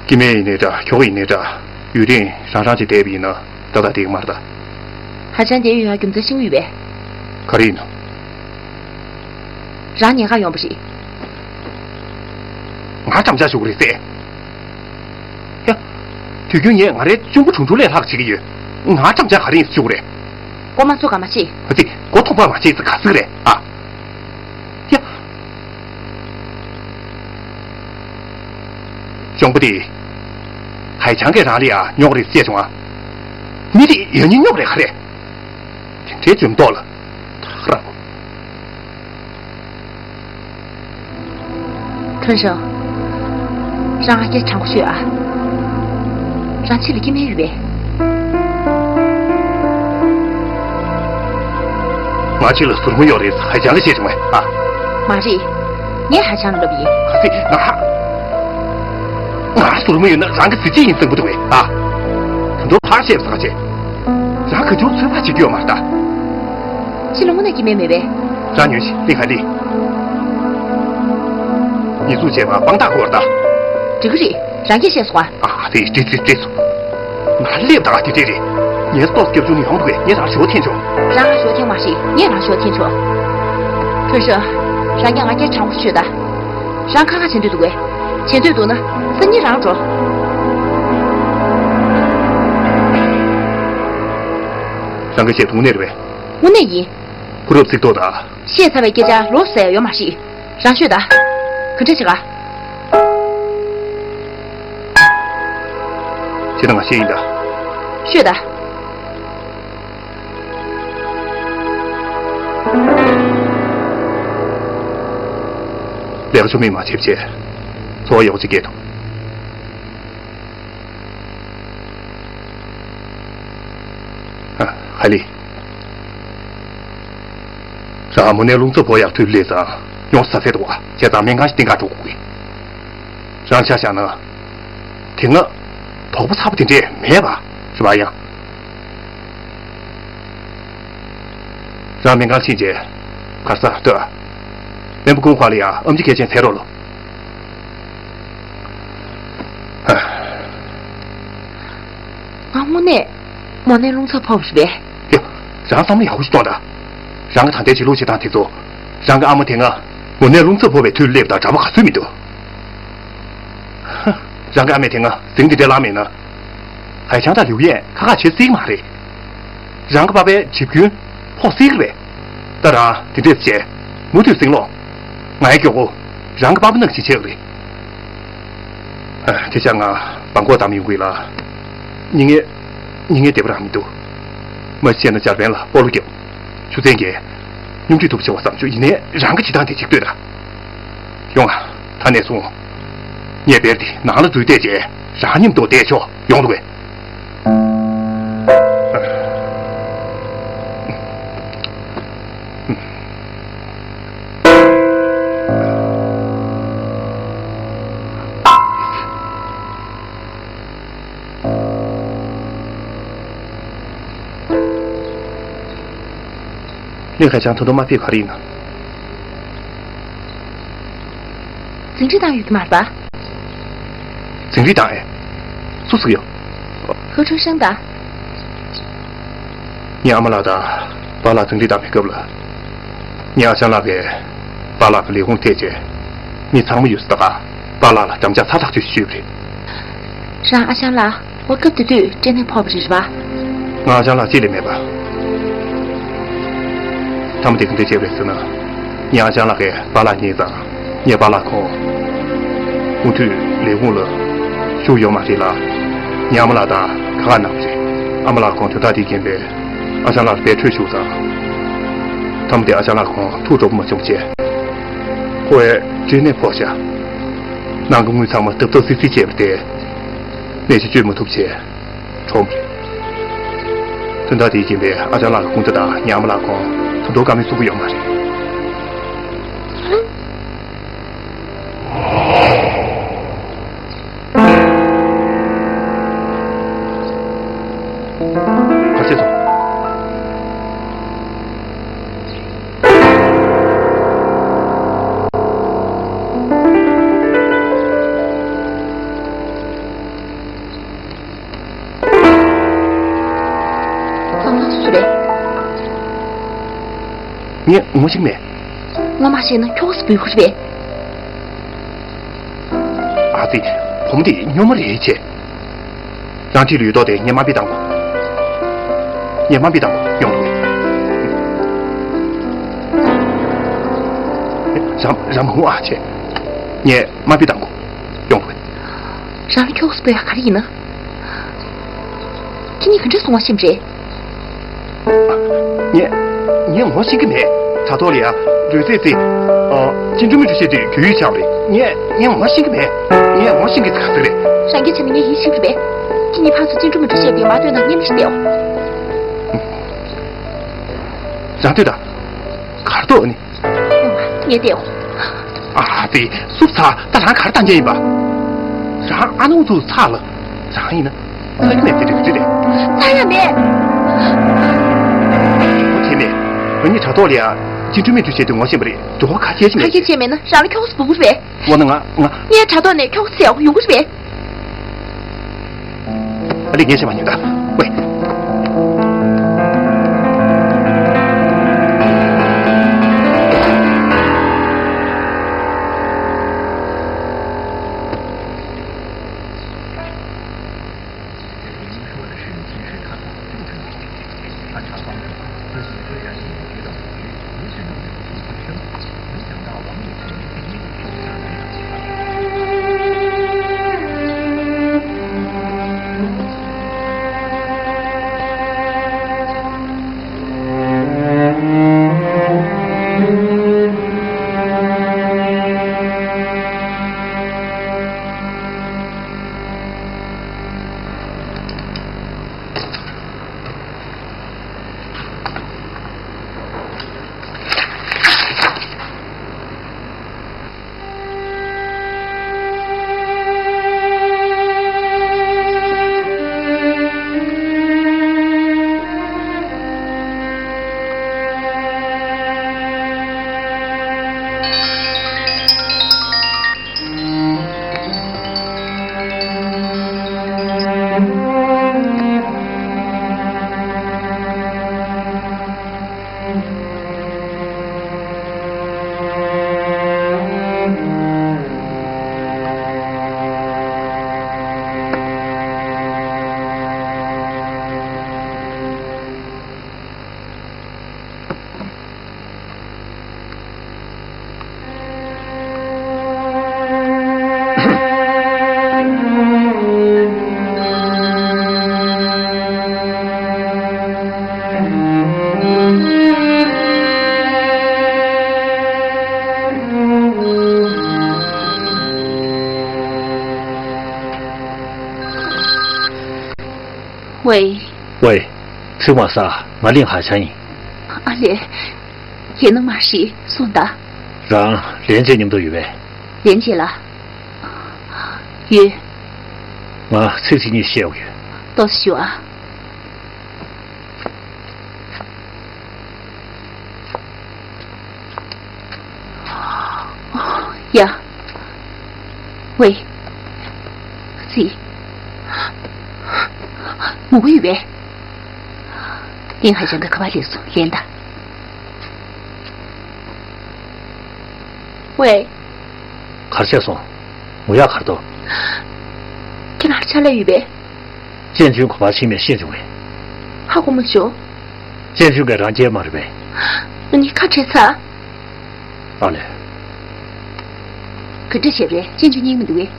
སྐྱེ་དམན་ཡིན་ནའི་འདྲ་ཁྱོ་ག་ཡིན་ནའི་འདྲ། ཡུན་རིང་རང་རང་གཅིག་བསྡད་པ་ཡིན་ན་ཏག་ཏག་བསྡད་ཀྱི་མ་རེད་ད། ཧའེ་ཆང་བསྡད་ཡོད་ཡ་རྒྱུ་མཚན་ཤེས་ཀྱི་ཡོད་པས། ག་རེ་ཡིན་ནམ། རང་ཉེན་ཁར་ཡོང་བ་རེད། ང་འགྲམ་ལྕག་གཞུ་གི་རེད་ཟེར། ཡ། དུས་རྒྱུན་ངས་ང་རའི་གཅུང་པོ་དྲུང་དྲུང་ལས་ལྷག་བྱེད་ཀྱི་ཡོད། ང་འགྲམ་ལྕག་ག་རེ་ཡིན་ཟེར་གྱི་རེད། མགོ་མ་ཚོས་ག་མ་བྱེད། ཨ་ཙི། མགོ་ཐོག་པ་མ་བྱེད་ཟེར་ག་ཟེར་གྱི་རེད་ཨ། ཡ། གཅུང་པོ་དེ། ཧའེ་ཆང་གིས་རང་ལ་ཡ་རྙོག་རེད་བཤད་བྱུང་ཨ། མི་དེ་ཡང་སྙིང་རྙོག་རེད་ག་རེད། དེ་འདྲའི་འཇོན་མདོག་ལ། ཐག་རང་། ཁྲུན་ཧྲང་། རང་ང་སྐད་དྲང་པོ་ཤོད་ཨ། རང་ཕྱི་ལ་སྐྱེ་དམན་ཡོད་པས། ང་ཕྱི་ལ་ཟུར་མོ་ཡོད་རེད་ཧའེ་ཆང་གིས་བཤད་བྱུང་བས་ཨ། མ་རེད། ངས་ཧའེ་ཆང་ལ་ལབ་ཡིན། ག་ཚོད་ང་། ང་ཟུར་མོ་ཡོད་ན་རང་གི་གཟི་བརྗིད་ཡིན་བསམ་གྱི་འདུག་པས་ཨ། ད་དུང་ཕར་བཤད་པ་ཟེར་བ་བྱས། རང་ག་ཚོད་ཚོད་དཔག་བྱེད་ཀྱི་ཡོད་མ་རེད་ད། ཕྱི་ལ་དངོས་གནས་སྐྱེ་དམན་མེད་པས། རང་ཉོན་ཞིག་ལི་ཁ་ལི། ཉེས་འཛུགས་བྱས་པ་དཔང་རྟགས་དགོས་རེད་ད། འགྲིག་གི་རེད། རང་གིས་བཤད་སོང་ཨ། ཨ་ཙི་འགྲིག་འགྲིག་འགྲིག་སོང་། ང་སླེབས་དང་དེ་འདྲས་རེད། ངས་ལྟོས་སྐྱབས་བཅོལ་ནས་ཡོང་འདུག་གས། ངས་རང་ཞོ་འཐེན་ཆོག་རང་ང་ཞོ་འཐེན་མ་ཤེས། ངས་རང་ཞོ་འཐེན་ཆོག་ཁྲུན་ཧྲང་། རང་གིས་ང་སྐད་དྲང་པོ་ཤོད་ད། རང་ཁ་ཁ་བྱེད་འདོད་འདུག་གས། བྱེད་འདོད་འདུག་ན་སང་ཉིན་རང་འགྲོ། རང་གིས་བཤད་དུས་དངོས་གནས་རེད་པས། དངོས་གནས་ཡིན། ཁུ་རུབ་ཚིག་ཐོག་ད། བཤད་ཚར་བའི་སྐད་ཆ་ལོག་ཟེར་ཡ་ཡོད་མ་རེད། རང་ཤོད་ད། ག་འདྲས་བྱེད་ག་བྱེད་ད་ང་ཤེས་ཡིན་ད། ཤོད་ད། ལས་ཀ་ཆུ་མིག་མ་བྱེད་བྱས། འཚོ་བ་ཡག་པོ་ཅིག་སྐྱེལ་ཐུབ། ཨ། ཧ་ལི། རང་མོ་ནའི་རླུང་འཚུབ་ཕོག་ཡག་དུས་སླེབས་ཙང་ཡོང་ས་ཟེར་འདུག་བ། བྱས་ཙང་སྨན་ཁང་ཞིག་གཏན་འཁེལ་འགྲོ་དགོས་ཀྱི། རང་ཆ་བཞག་ན། དེ་སྔ་དོག་པོ་ཚ་པོ་དེ་འདྲས་མེད་པ་རེད་པ་ཡང་། རང་སྨན་ཁང་ཕྱིན་རྗེས་གར་སར་ལྟོས་ཨ། སྨན་པ་ཀུང་ཧྭ་ལ་ཡང་ཨེམ་ཆི་གལ་ཆེན་འཚོལ་རོགས་ལོ། ང་དངོས་གནས་མོ་ནའི་རླུང་འཚུབ་ཕོག་པ་རེད་པས། ཡ། རང་བསམ་བློ་ཡག་པོ་ཞིག་གཏོང་དང་། རང་གི་ད་ལྟའི་བྱེད་ལུགས་བྱེད་སྟངས་དེ་ཚོ། རང་གི་ཨ་མ་དེ་སྔ་མོ་ནའི་རླུང་འཚུབ་ཕོག་པའི་དུས་སླེབས་དང་འདྲ་པོ་ག་སུ་མི་འདུག་ཧ། རང་གི་ཨ་མས་དེ་སྔ་ཟིང་དེ་འདྲ་བསླངས་མེད་ན། ཧའེ་ཆང་དང་ལིའུ་ཡན་ཁ་ཁ་བྱེད་སྲིད་མ་རེད། རང་གི་པ་ཕའི་བྱིས་རྒྱུན་ཕོག་སྲིད་རེད། ད་རང་དེ་འདྲས་བྱས་མུ་མཐུད་ཟིང་ལོག་ང་ཡི་མགྱོགས་པོ་རང་གི་པ་ཕ་ནང་བཞིན་བྱེད་རེད། ཨ། དེ་ཆ་ང་བང་གོག་བདམས་ཡོང་གི་ལ། ཉིན་ངའི་ཉིན་ངའི་བདེ་པོ་རང་མི་འདུག་མ་བྱས་ན་འཇར་པན་ལ་སྤོ་ལོ་རྒྱབ། ཆུ་ཚན་གྱི་སྙོམས་སྒྲིག་ཐུབ་ཆེ་བ་བསམ་བྱུང་། ཡིན་ནའི་རང་གི་བྱེད་སྟངས་དེ་གཅིག་ལྟོས་དང་། ཡོང་ཨ། ད་ནས་བཟུང་ངས་བེར་དེ་ནང་ལ་འཛུལ་བསྡད་རྗེས་རང་མཉམ་དུ་བསྡད་ཆོག་ཡོང་འདུག་གས། ལིན་ཧའེ་ཆང་ད་དུང་མ་ཕེབས་ག་རེ་ཡིན་ན། ཟིང་འཁྲུག་བཏང་ཡོད་ཀྱི་མ་རེད་པ། ཟིང་འཁྲུག་བཏང་ཨེ། སུ་ཟེར་གྱི་ཡོད། ཧུའུ་ཁྲུན་ཧྲང་དང་། ངའི་ཨ་མ་ལགས་དང་པཱ་ལགས་ཟིང་འཁྲུག་བཏང་བའི་སྐབས་ལ། ངའི་ཨ་ཞང་ལགས་ཀྱིས་པཱ་ལགས་ཀྱི་ལས་ཁུངས་ཐད་བྱས། མི་ཚང་མ་ཡོད་ས་ད་ག་པཱ་ལགས་ལ་འགྲམ་ལྕག་ཚ་ཐག་ཆོད་ཞུས་པ་རེད། རང་ཨ་ཞང་ལགས་འོ་སྐབས་དེ་དུས་སྐྲན་ནད་ཕོག་པ་རེད་པ། ང་ཨ་ཅག་ལགས་གཅིག་ལས་མེད་པ། མཐའ་མ་དེ་ག་འདྲ་བྱས་པ་རེད་ཟེར་ན། ངའི་ཨ་ཅག་ལགས་ཀྱི་པཱ་ལགས་རྙེད་ཙང་། ངའི་པཱ་ལགས་ཁོང་མུ་མཐུད་ལས་ཁུངས་ལ་ཞུགས་ཡོད་མ་རེད་ལ། ངའི་ཨ་མ་ལགས་དང་ཁ་ཁ་གནང་བ་རེད། ཨ་མ་ལགས་ཁོང་དོན་དག་དེའི་རྐྱེན་པས་ཨ་ཅག་ལགས་ལ་བེད་སྤྱོད་ཞུགས་ཙང་། མཐའ་མ་དེ་ཨ་ཅག་ལགས་ཁོང་ཐུགས་སྤྲོ་པོ་མ་བྱུང་བྱས། ཁོ་བོའི་འདྲེས་ནད་ཕོག་བཞག། ནང་གི་དངུལ་ཚང་མ་ཐབ་ཐབ་སིལ་སིལ་བྱས་པ་དེ་ནད་གཞི་བཅོས་མ་ཐུབ་བྱས། གྲོངས་པ་རེད། དོན་དག་དེའི་རྐྱེན་པས་ཨ་ཅག་ལགས་ཀྱི་སྐུ་ཟླ་དང་ངའི་ཨ་མ་ལགས་ཁོང་དུད་འགྲོ་དཀའ་ངལ་ཚུགས་ཀྱི་ཡོད་མ་རེད། ག་བྱས་སོང་། ཁྱོད་རང་སུ་རེད། ངས་ངོ་ཤེས་མེད། ངོ་མ་ཤེས་ན་ཁྱོད་སུ་བུད་ཁུར་རེད། ཨ་ཙི། བུ་མོ་དེ་སྨྱོན་མ་རེད་ཅེས། རང་འཁྲིས་ལ་ཡོད་མདོག་དེ་ངས་དམའ་འབེབས་བཏང་གོ། ངས་དམའ་འབེབས་བཏང་གོ་ཡོང་དུ། རང་རང་མ་ཧུ་ཨ་ཅེས། ངས་དམའ་འབེབས་བཏང་གོ་ཡོང་དུ། རང་ལ་ཁྱོད་སུ་བུད་ཡ་ག་རེ་ཡིན་ན། ཁྱེད་གཉིས་ག་འདྲ་སོང་བ་ཤེས་པ་རེད། ངས་ངས་ངོ་ཤེས་ཀྱི་མེད། དྲ་ཐོག་ལ་ཡ་འགྲོས་ཚེ་ཚེ། ཨ། ཅི་འགྲོ་མི་འགྲོ་བཤད་དུས་རྒྱུས་ཡོད་ཆགས་པ་རེད། ངས་ངས་ངོ་ཤེས་ཀྱི་མེད། ངས་ངོ་ཤེས་ཀྱི་ག་ཚོད་རེད། རང་གིས་བྱས་ན་ངས་ཡིད་ཆེས་ཀྱི་རེད། ཁྱེད་གཉིས་ཕར་ཚུར་ཅི་འགྲོ་མི་འགྲོ་བཤད་དུས་མ་ལྟོས་ན་ངས་མི་ཤེས་ཏེའོ། རང་ལྟོས་དང་། གར་ཐོག་ནི། ངས་ལྟའོ། ཨ་ཙི། སུབ་ཚ། ད་རང་གར་བཏང་རྒྱུ་ཡིན་པ། རང་ཨ་ནུ་ཚུགས་ཚ་ལ། རང་ཡིན་ན། ཚ་གི་མེད་ཚེ་འགྲིག་གི་རེད། ཚ་ཡ་མེད། ཨོ་དེ་ནས། ང་གཉིས་དྲ་ཐོག་ལ་ཡ། ཅི་འགྲོ་མི་འགྲོ་བྱས་དུས་ངོ་ཤེས་པ་རེད། འགྲོ་བ་ཁ་ཁྱེར་ཅི་མེད། ཁ་ཁྱེར་ཅི་མེད་ན་རང་ལ་ཁྱོགས་སུ་སྦུག་རེད། འོ་ན་ང་ང་། ངས་དྲ་ཐོག་ནས་ཁྱོགས་སུ་ཡོང་གི་རེད། ཨ་ལས་ངས་བྱས་མ་ཉན་ད། ཝེ། ཝེ། ཝེ། ཚིག་མ་ཟ། ང་ལིན་ཧ་ཆ་ཡིན། ཨ་ལས། ཡིན་ནོ་མ་རེད། གསུངས་དང་། རང་ལན་ཅན་མཉམ་དུ་ཡོད་པས། ལན་ཅན་ལ། ཡོད། ང་ཚིག་གཅིག་གཉིས་བཤད་དགོས་ཡོད། ཏོག་ཙམ་ཞུ་ཨ། ཡ། ཝེ། ཙི། ངུ་གི་ཡོད་པས། ལིན་ཧ་ཅང་གི་ཁ་པར་སླེབས་སོང་། ལེན་ད། ཝེ། གར་ཆགས་སོང་། ངུ་ཡག་གར་འདུག་ཁྱེད་རང་ཕྱག་ལས་ཡོད་པས། ཅན་ཅུན་གོ་བ་ཕྱིན་མེད་ཤེས་བྱུང་བས། ཧ་གོ་མ་བྱུང་། ཅན་ཅུན་གྱིས་རང་སྐྱེལ་མ་རེད་པས། ཨ་ནི་ཁ་བྲལ་ཚར། ཨ་ལས། ག་འདྲ་བྱས་པ་རེད། ཅན་ཅུན་སྙིང་མི་འདུག་གས།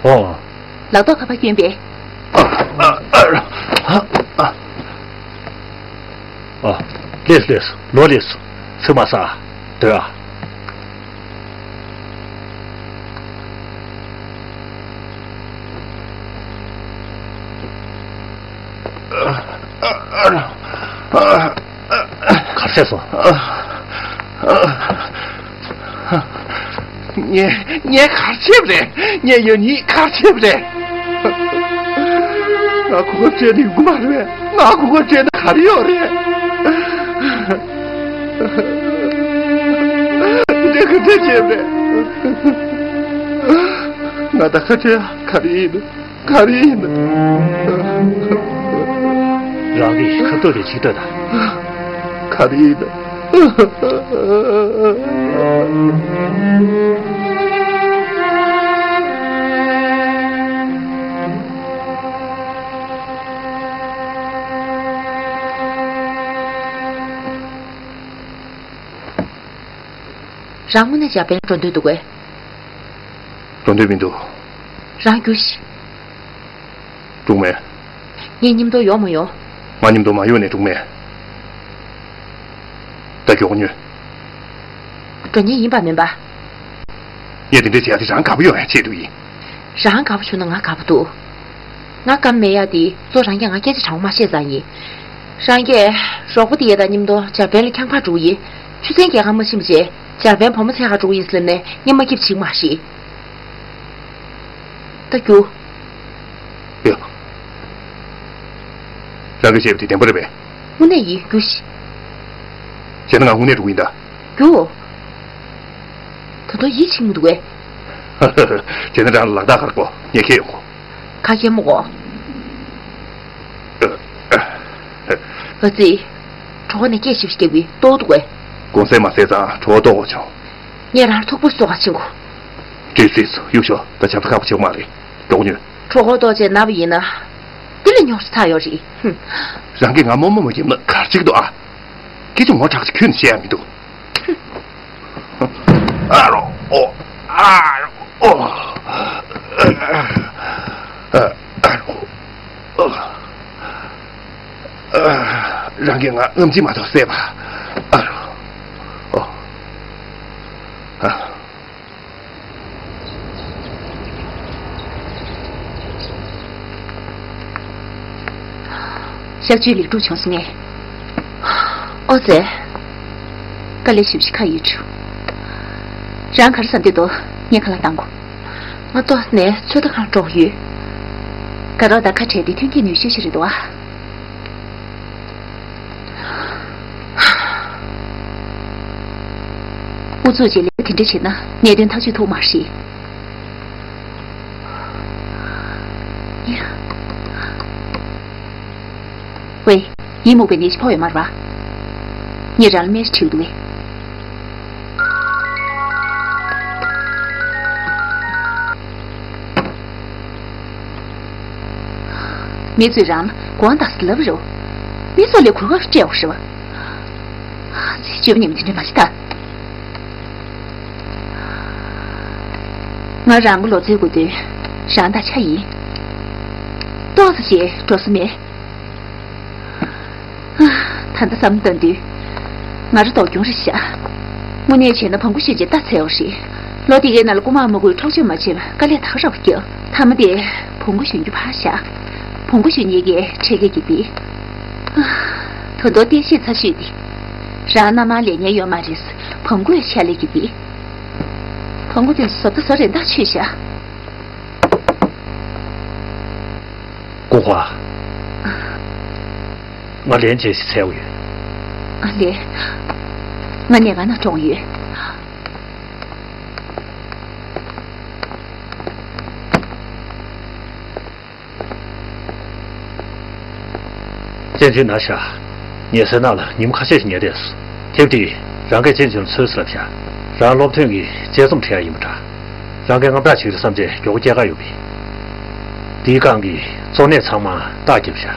ཨོ། ལག་ཐོག་ཁ་པར་བསྐྱོན་པས། ཨ། ལེགས་ལེགས། ལོ་ལེགས། ཚུར་མ་ཟ། སྡོད་ཨ། གར་ཆགས་སོང་། ངས་ངས་གར་ཆས་པ་རེད། ངས་ཡང་སྙིང་གར་ཆས་པ་རེད། ང་གོ་སྐབས་སྤྲད་ན་ཡོང་གི་མ་རེད། ང་གོ་སྐབས་སྤྲད་ན་ག་རེ་ཡོད་རེད། འདི་ག་འདྲ་བྱས་པ་རེད། ང་ད་ག་བྱས་ག་རེ་ཡིན། ག་རེ་ཡིན། རང་གི་ཁ་ཐུག་རེ་ཅིག་ལྟོས་དང་། ག་རེ་ཡིན། རང་དངོས་གནས་འཇར་པན་འགྲོ་འདོད་འདུག་གས། འགྲོ་འདོད་མི་འདུག་རང་རྒྱུགས་ཤིག་སྒྲུང་མེད། ངའི་མཉམ་དུ་ཡོང་མ་ཡོང་། ང་མཉམ་དུ་མ་ཡོང་ནས་སྒྲུང་མེད། ད་མགྱོགས་ཉོན། འགྲོ་ཉེན་ཡིན་པ་མིན་པ། ངས་དེ་འདྲ་བྱེད་ཡ་དེ་རང་དགའ་པོ་ཡོང་ཡ་ཆེད་དུ་ཡིན། རང་དགའ་པོ་བྱུང་ན་ང་དགའ་པོ་འདུག་ང་བཀའ་མེད་ཡ་དེ་གཙོ་རང་གིས་ང་སྐད་ཆ་དྲང་པོ་མ་བཤད་ཙང་ཡིན། རང་གིས་རོགས་པ་དེ་ཡ་དང་མཉམ་དུ་འཇར་པན་ལ་འཁྱག་ཕག་འགྲོ་གི་ཡིན། ཆུ་ཚན་རྒྱལ་ཁ་མ་ཕྱིན་པ་བྱས་འཇར་པན་བུ་མོ་འཚོལ་ག་འགྲོ་གི་ཡིན་ཟེར་ནས་སྔོན་མ་སྐྱིད་པོ་བྱེད་ཀྱི་མ་རེད། ད་རྒྱུགས། ཡ། རང་གིས་བཤད་པ་དེ་བདེན་པ་རེད་པས། དངོས་གནས་ཡིན། རྒྱུགས་ཤིག་བྱས་ན་ང་དངོས་གནས་འགྲོ་གི་ཡིན་ད། རྒྱུགས། ད་དུང་ཡིད་ཆེས་མི་འདུག་གས། བྱས་ན་རང་ལ་ལག་རྟགས་ཁར་གོ། ངས་ཁྱེར་ཡོང་གོ། ག་གེ་མོ་གོ། ཨ་ཙི། གྲོད་ཁོག་ནས་སྐད་ཞིབ་ཞིབ་རྒྱག་པའི་ལྟོགས་འདུག་གས། གུང་སེང་མ་ཟས་ཙང་གྲོད་ཁོག་ལྟོགས་པ་བྱུང་། ངས་རང་ཐུག་པ་གསོ་ག་ཕྱིན་གོ། བྲིས་སྲིད་སོ་གཡུག་ཤོག་ད་ཆབ་ཁག་པོ་བྱེད་དགོས་མ་རེད། མགྱོགས་ཉོན། གྲོད་ཁོག་ལྟོགས་བྱས་ན་བ་ཡིན་ན། འདི་ལས་ཉོག་ཆ་ཚ་ཡོད་རེད། ཧུམ། རང་གིས་ང་རྨོ་མོ་མ་བརྒྱབ་ན་ག་རེ་བྱེད་ཀྱི་འདུག་ཨ། སྐད་ཆ་ངོ་དྲག་ཅིག་ཁྱོན་ནས་བཤད་ཡ་མི་འདུག་ཨ་རོ་ཨོ། ཨ་རོ་ཨོ། ཨ་རོ་ཨོ། རང་གིས་ང་རྔམ་བརྗིད་མ་གཏོགས་བསད་པ། ཨ་རོ་ཨོ། ཨ། གཤག་བཅོས་ལེགས་གྲུབ་བྱུང་སོང་ངས། ཨོ་ཙེ། དཀའ་ལས་ཞེ་པོ་ཞིག་ཁག་ཡོད་བྱུང་། རང་ག་རེ་བསམ་གྱི་འདུག་ངས་ཁ་ལག་བཏང་གོ། ང་ཏོག་ཙམ་ནས་ཚོད་ལྟ་ཁང་འགྲོ་གི་ཡོད། དགའ་རོགས་དང་ཁ་བྲལ་ཏེ་ཐོན་སྐྱེད་ནུས་ཤུགས་ཤིག་རེད་འདུག་ཨ། ཨུ་ཚུགས་བྱས་ལས་དེ་འདྲ་བྱས་ན་གནད་དོན་ཐག་གཅོད་ཐུབ་མ་རེད། ཝེ། ཡིད་མུག་པའི་ནད་གཞི་ཕོག་ཡོད་མ་རེད་པ། ངས་རང་ལ་སྨན་ཞིག་བྲིས་འདུག་གས། མི་ཚོས་རང་ལ་དགོངས་དག་ཟེར་ལབ་རེད། མི་ཚོ་ལས་གོ་སྐབས་སྤྲད་འོ་རེད་པ། ཚེ་བཅོས་མ་ཉམས་དེ་འདྲ་མ་བྱེད་ད། ང་རང་གི་ལོ་ཚོད་དགུ་བདུན་རང་དང་ཆ་ཡིན། ཏོག་ཙམ་ཞིག་འགྲོ་ས་མེད། ད་ལྟ་བསམ་བཏང་དུས། ང་རང་སྡུག་གྱོང་རེད་ཤག་དངོས་གནས་བྱས་ན་བོང་གུ་གཞོན་སྐྱེས་ལྟ་འཚལ་བ་རེད། ལོ་དེ་གའི་ནང་ལ་རྐུ་མ་དམག་གུས་འཕྲོག་བཅོམ་མ་བྱས་པར་དཀའ་ལས་ད་ག་རང་བརྒྱབ། མཐའ་མ་དེ་བོང་གུ་གཞོན་རྒྱུ་ཕར་བཞག་བོང་གུ་གཞོན་མཁན་གྱི་ཁྲལ་གྱི་དེ། ད་དུང་བསྟན་བཤིག་ཚར་ཤོས་དེ། རང་མནའ་མར་ལེན་མཁན་ཡོད་མ་རེད། བོང་གུའི་ཕྱག་ལས་ཀྱི་དེ། བོང་གུ་དེ་ཚོ་བཟོ་ལྟ་བཟོ་རན་ཐག་ཆོད་ཤག་སྐུ་ཁ། ང་ལན་ཅིག་འཚོལ་གྱི་ཡོད། ཨ་ལས། ང་ཉལ་ཁང་ནང་འགྲོ་གི་ཡོད། ཅན་ཅུན་ན་ཤག་ཉལ་སའི་ནང་ལ་ཉིན་མོ་ཁ་ཤས་ཤིག་ཉལ་བསྡད་སོང་། དེབ་དེ་རང་གིས་ཅན་ཅུན་ལ་འཚོལ་ཟེར་ལབ་ཤག་རང་སློབ་ཐོན་གྱི་དཔྱད་རྩོམ་བྲིས་ཡག་ཡིན་པ་འདྲ། རང་གིས་དངངས་སྐྲག་བྱེད་ཀྱི་རེད་བསམ་བྱས་མགྱོགས་པོ་སྐྱེལ་ག་ཡོང་གི། དེའི་སྒང་གི་གཙོ་གནད་ཚང་མ་རྟགས་བརྒྱབ་ཤག་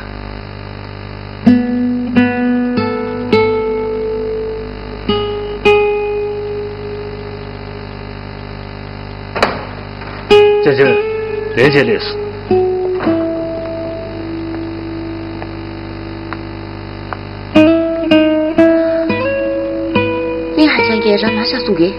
ལན་ཆེ་ལན་ཆེ་ལགས་སོ། གླིང་ཧ་ཅང་གིས་རང་མ་ཤག་གསུང་གི།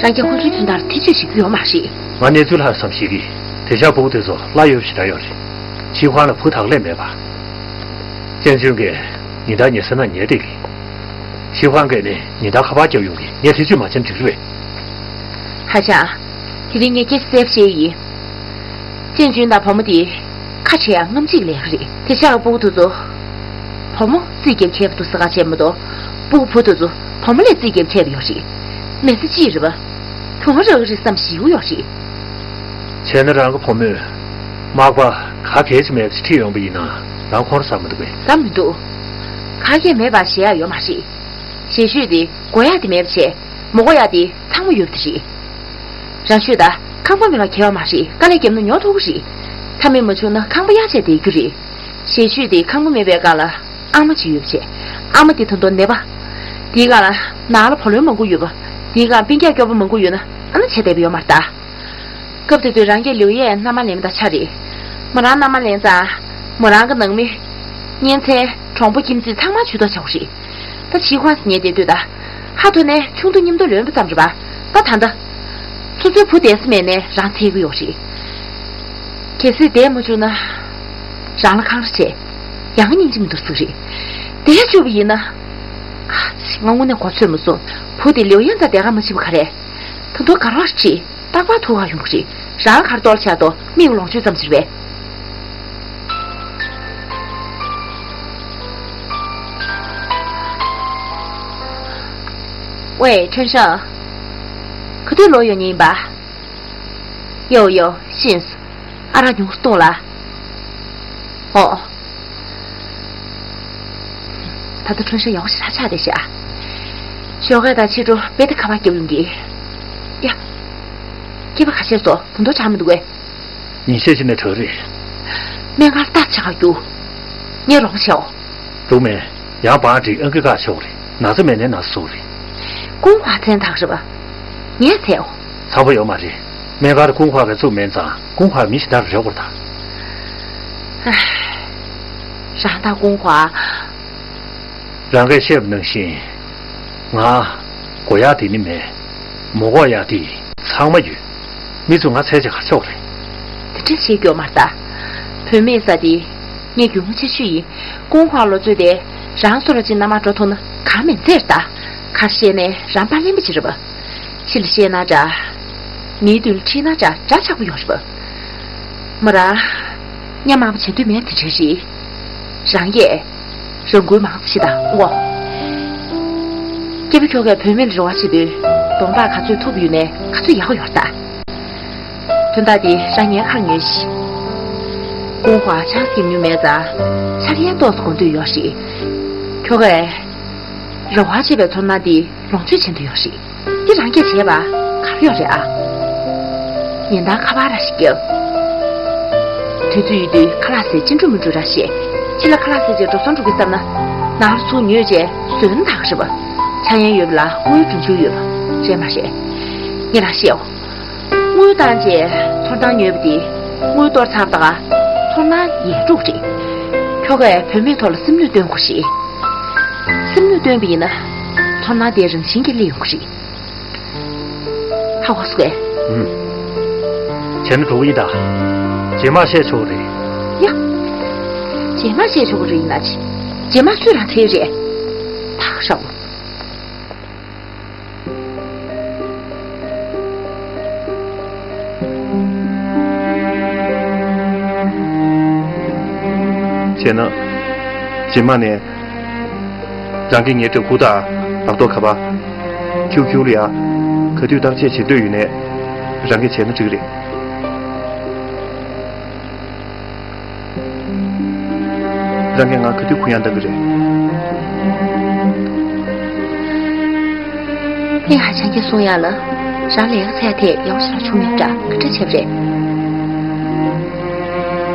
རང་གིས་ཁོ་ཚོའི་དོན་དག་ལ་ཐེ་བྱུས་བྱེད་ཀྱི་ཡོད་མ་རེད། ང་གནས་ཚུལ་ལྷག་བསམ་ཤེས་ཀྱི། དེང་སང་ཕྲུ་གུ་དེ་ཚོ་བླ་གཡོག་ཞེ་དྲག་ཡོད་རེད། ཆི་ཧུའང་ལ་བུ་དག་ལས་མེད་པ། ཅན་ཅུན་གྱིས་ཉིན་ལྟར་ཉལ་ས་ན་ཉལ་བསྡད་ཀྱི། ཆི་ཧུའང་གིས་ནི་ཉིན་ལྟར་ཁ་པར་རྒྱག་ཡོང་གི། ངས་ཐེ་བྱུས་མ་བྱས་ན་འགྲིག་རེད། ཧ་ཅང་། དེ་རིང་ངས་སྐད་ཆ་གསལ་པོ་བཤད་ཡིན། ཅན་ཅུན་དང་བུ་མོ་དེ་ཁ་བྲལ་ཡང་རྔམ་བརྗིད་ལས་ཀ་རེད། དེང་སང་ཕྲུ་གུ་དེ་ཚོ་བུ་མོ་རྩིས་རྒྱབ་མཁས་པ་འདུག་ཟེར་ག་བྱས་མ་གཏོགས། ཕྲུ་གུ་བུ་དེ་ཚོ་བུ་མོ་ལས་རྩིས་རྒྱབ་མཁས་པ་ཡོད་རེད། མི་ཚེ་གཅིག་རེད་པ། གྱོང་རག་གི་རེད་བསམ་ཞེ་པོ་ཡོད་རེད། བྱས་ན་རང་གི་བུ་མོས་མག་པ་ག་གེ་ཅིག་མེད་པ་ཅིག་ཁྲིད་ཡོང་པ་ཡིན་ན་རང་ཁོ་རང་ཟ་མི་འདུག་པས། ཟ་མི་འདུག་ག་གེ་མེད་པ་བྱེད་ཡ་ཡོད་མ་རེད། ཞལ་བཤུས་དེ་དགོས་ཡ་དེ་མེད་པ་བྱས། མ་དགོས་ཡ་དེ་ཚང་མ་ཡོད་པ་དེ་རེད། རང་ཤོད་ད། ཁང་པ་མེད་ལ་ཁེལ་བ་མ་རེད། དཀའ་ལས་བརྒྱབ་ན་ཉོ་ཐུབ་ཀྱི་རེད། ད་མི་མ་བྱུང་ན་ཁང་པ་གཡར་བྱས་བསྡད་རྒྱུ་རེད། ཞལ་བཤུས་དེ་ཁང་པ་མེད་པའི་སྒང་ལ་ཨ་མ་ཅིག་ཡོད་པ་བྱས། ཨ་མ་དེ་ད་དུང་ནད་པ། དེའི་སྒང་ལ་ནང་ལ་བུ་ལོན་མང་པོ་ཡོད་པ། དེའི་སྒང་སྤུན་ཀྱག་སྐྱོ་པོ་མང་པོ་ཡོད་ན་ཨ་ན་བྱས་བསྡད་པ་ཡོད་མ་རེད་ད། སྐབས་དེ་དུས་རང་གི་ལིའུ་ཡས་མནའ་མ་ལེན་པ་དང་ཆ་རེད། མོ་རང་མནའ་མ་ལེན་ཙང་། མོ་རང་གི་ནང་མི། གཉེན་ཚན། གྲོང་པ་ཁྱིམ་མཚེས་ཚང་མ་ཇུས་གཏོགས་བྱ་དགོས་རེད། ད་ཕྱི་ཁོངས་སུ་ཉལ་བསྡད་དུས་ད། ཧ་ཐོ་ནས་ཆུང་དུ་མཉམ་དུ་ལོན་པ་ཙམ་རེད་པ། ད་ད་ལྟ། སོ་སོའི་བུ་བསྡད་ས་མེད་ནས་རང་འཚོལ་གི་ཡོད་རེད། གལ་སྲིད་བསྡད་མ་བཅུག་ན། རང་ལ་འཁང་ར་བྱས། ཡང་སྙིང་རྗེ་མི་འདུག་ཟེར་གི་རེད། བསྡད་བཅུག་པ་ཡིན་ན། ཨ་ཙི། ང་དངོས་གནས་གོ་ཚོད་མ་སོང་། བུ་དེ་ལིའུ་ཡན་དང་བསྡད་ག་མ་ཕྱིན་པ་ག་རེ། ད་དུང་ག་རེ་བྱེད། རྟག་པར་ཐུག་ག་ཡོང་གི་རེད། རང་ལ་ག་རེ་གཏོར་ཆགས་དོ། མིག་ལོངས་སྤྱོད་ཙམ་ཟེར་བས། ཝེ། ཁྲོན་ཧྲང་། ག་དུས་ལོག་ཡོང་མཁན་ཡིན་པ། ཡོ་ཡོ། ཤེས་སོང་། ཨ་རག་ཉུང་རུ་གཏོང་ལ། ཨོ། ད་ལྟ་ཁྲོན་ཧྲང་ཡག་པོ་ཞེ་དྲག་ཆགས་བསྡད་ཤག་ཞོགས་ཀས་ད་ཕྱི་དྲོ་རྦད་དེ་ཁ་པར་རྒྱབ་ཡོང་གི། ཡ། སྐྱེས་པ་ཁ་ཤས་ཚོ་ད་དུང་དྲག་མི་འདུག་གས། ཉིན་ཤས་ཅིག་ནས་དྲག་རེད། སྨན་ཁང་ལ་ལྟ་ཆ་ག་རྒྱུགས། ངས་རོགས་བྱའོ། འདུག་མེད། ཡང་བང་སྒྲིག་ཨང་ཀི་བཀག་ཆོག་རེད། ན་ཚ་མེད་ནའི་ན་ཚ་ཟུག་རེད། ཀུང་ཧྭ་མཚན་རྟགས་རེད་པ། ངས་བཙལ་འོ། ཚ་པོ་ཡོད་མ་རེད། སྨན་ཁང་ཀུང་ཧྭ་གིས་བཙུགས་མིན་ཙང་ཀུང་ཧྭ་མི་ཞིག་ད་རེ་རེ་བོར་དང་། རང་དང་ཀུང་ཧྭ། རང་གིས་བཤད་པ་ནང་བཞིན། ང་། དགོས་ཡག་དེ་ནི་མེད། མ་དགོས་ཡག་དེ་ཚང་མ་ཡོད། མི་ཚོས་ང་འཚོལ་བྱེད་ག་ཆོག་རེད། དེ་འདྲ་བྱེད་རྒྱུ་མ་རེད་ད། བུད་མེད་ཟེར་དེ། ངས་རྒྱུས་མངའ་ཆེ་ཤོས་ཡིན། ཀུང་ཧྭ་ལོ་ཚོད་དེ། རང་སོ་ལ་ཅིག་མནའ་མར་འགྲོ་ཐུབ་ན་གང་མིན་ཚད་རེད་ད། ཁ་བཤད་ནས་རང་པར་ལེན་པ་ཅིག་རེད་པ། ཕྱི་ལ་བཤད་ན་འདྲ། མིའི་མདུན་ལ་ཁྲིད་ན་འདྲ་འདྲ་ཆགས་པོ་ཡོད་རེད་པ། མོ་རང་། གཉའ་མང་པོ་བྱེད་འདོད་མེད་དེ་འདྲ་རེད། རང་གིས། རང་འགུལ་མང་ཙམ་བྱེད་དང་ངོ་། སྐྱེས་པ་ཁྱོ་གས་བུད་མེད་ལ་རེ་བ་བྱེད་དུས། གདོང་པར་ག་ཚོད་ཐུབ་ཡོད་ནའི་ག་ཚོད་ཡག་པོ་ཡོད་ད། དོན་དག་འདི་རང་ངའི་ཁར་ཉོན་ཞིག་ཀུང་ཧྭ་ཆང་སྐྱེམས་མྱོང་མེད་ཙང་། ཆག་ཡང་ཏོག་ཙམ་དགོས་འདོད་ཡོད་རེད། ཁྱོ་གས་རེ་བ་བྱེད་པའི་ཚོར་སྣང་འདི་ལོངས་སྤྱོད་བྱེད་འདོད་ཡོད་རེད། འདི་རང་གིས་བྱས་པ་ག་རེ་ཡོད་རེད་ཨ། ཉིན་ལྟར་ཁ་པར་ར་ཞིག་རྒྱབ། དུས་ཚོད་ཡོད་དུས་ཁ་ལག་ཟས་ཅི་འགྲོ་མི་འགྲོ་ར་བཤད། ཕྱི་ལ་ཁ་ལག་ཟས་བྱས་འགྲོ་སོང་འགྲོ་གི་བསམ་ན། ནང་ལ་ཚུར་ཉོས་བྱས་ཟོས་ན་ད་ག་རེད་པ། ཆག་ཡང་ཡོད་པ་ལ་དངུལ་གྲོན་ཆུང་ཡོད་པ་རེད་མ་རེད། ངས་རང་བཤད་འོ། དངུལ་བཏང་བྱས་ཚོར་སྣང་ཉོས་པ་དེ། དངུལ་གཏོར་ཚར་བ་དང་ཚོར་སྣང་ཡལ་འགྲོ་གི་རེད། ཁྱོ་གས་བུད་མེད་ཐོག་ལ་སེམས་ནུས་བཏོན་དགོས་རེད། སེམས་ནུས་བཏོན་པ་ཡིན་ན། ཚོར་སྣང་དེ་རང་བཞིན་གྱིས་སླེབས་ཡོང་གི་རེད། ཧ་གོ་སོང་ངས། ཨུམ། བྱས་ན་འགྲོ་གི་ཡིན་ད། རྗེས་མ་བཤད་ཆོག་གི་རེད། ཡ། རྗེས་མ་བཤད་ཆོག་གི་རེད་ཡིན་ན་ཅི། རྗེས་མ་སུས་རང་འཚོལ་རེད། ད་ག་རེད་འོ། བྱས་ན། རྗེས་མ་ནས། རང་གིས་ངའི་འདྲ་ཁུག་དང་ལག་ཐོག་ཁ་པར། ཁྱུག་ཁྱུག་ལ་ཡ། ག་དུས་བརྟག་དཔྱད་བྱེད་འདོད་ཡོད་ནའི། རང་གིས་བྱས་ན་འགྲིག་གི་རེད། རང་གིས་ང་ག་དུས་གུ་ཡངས་གཏང་གི་རེད། གླིང་ཧ་ཅང་གིས་གསུང་ཡག་ལ། རང་ལས་ཀ་ཚད་ཐད་ཡག་པོ་ཞེ་དྲག་བྱུང་མེད་འདྲ། ག་འདྲ་བྱས་པ་རེད།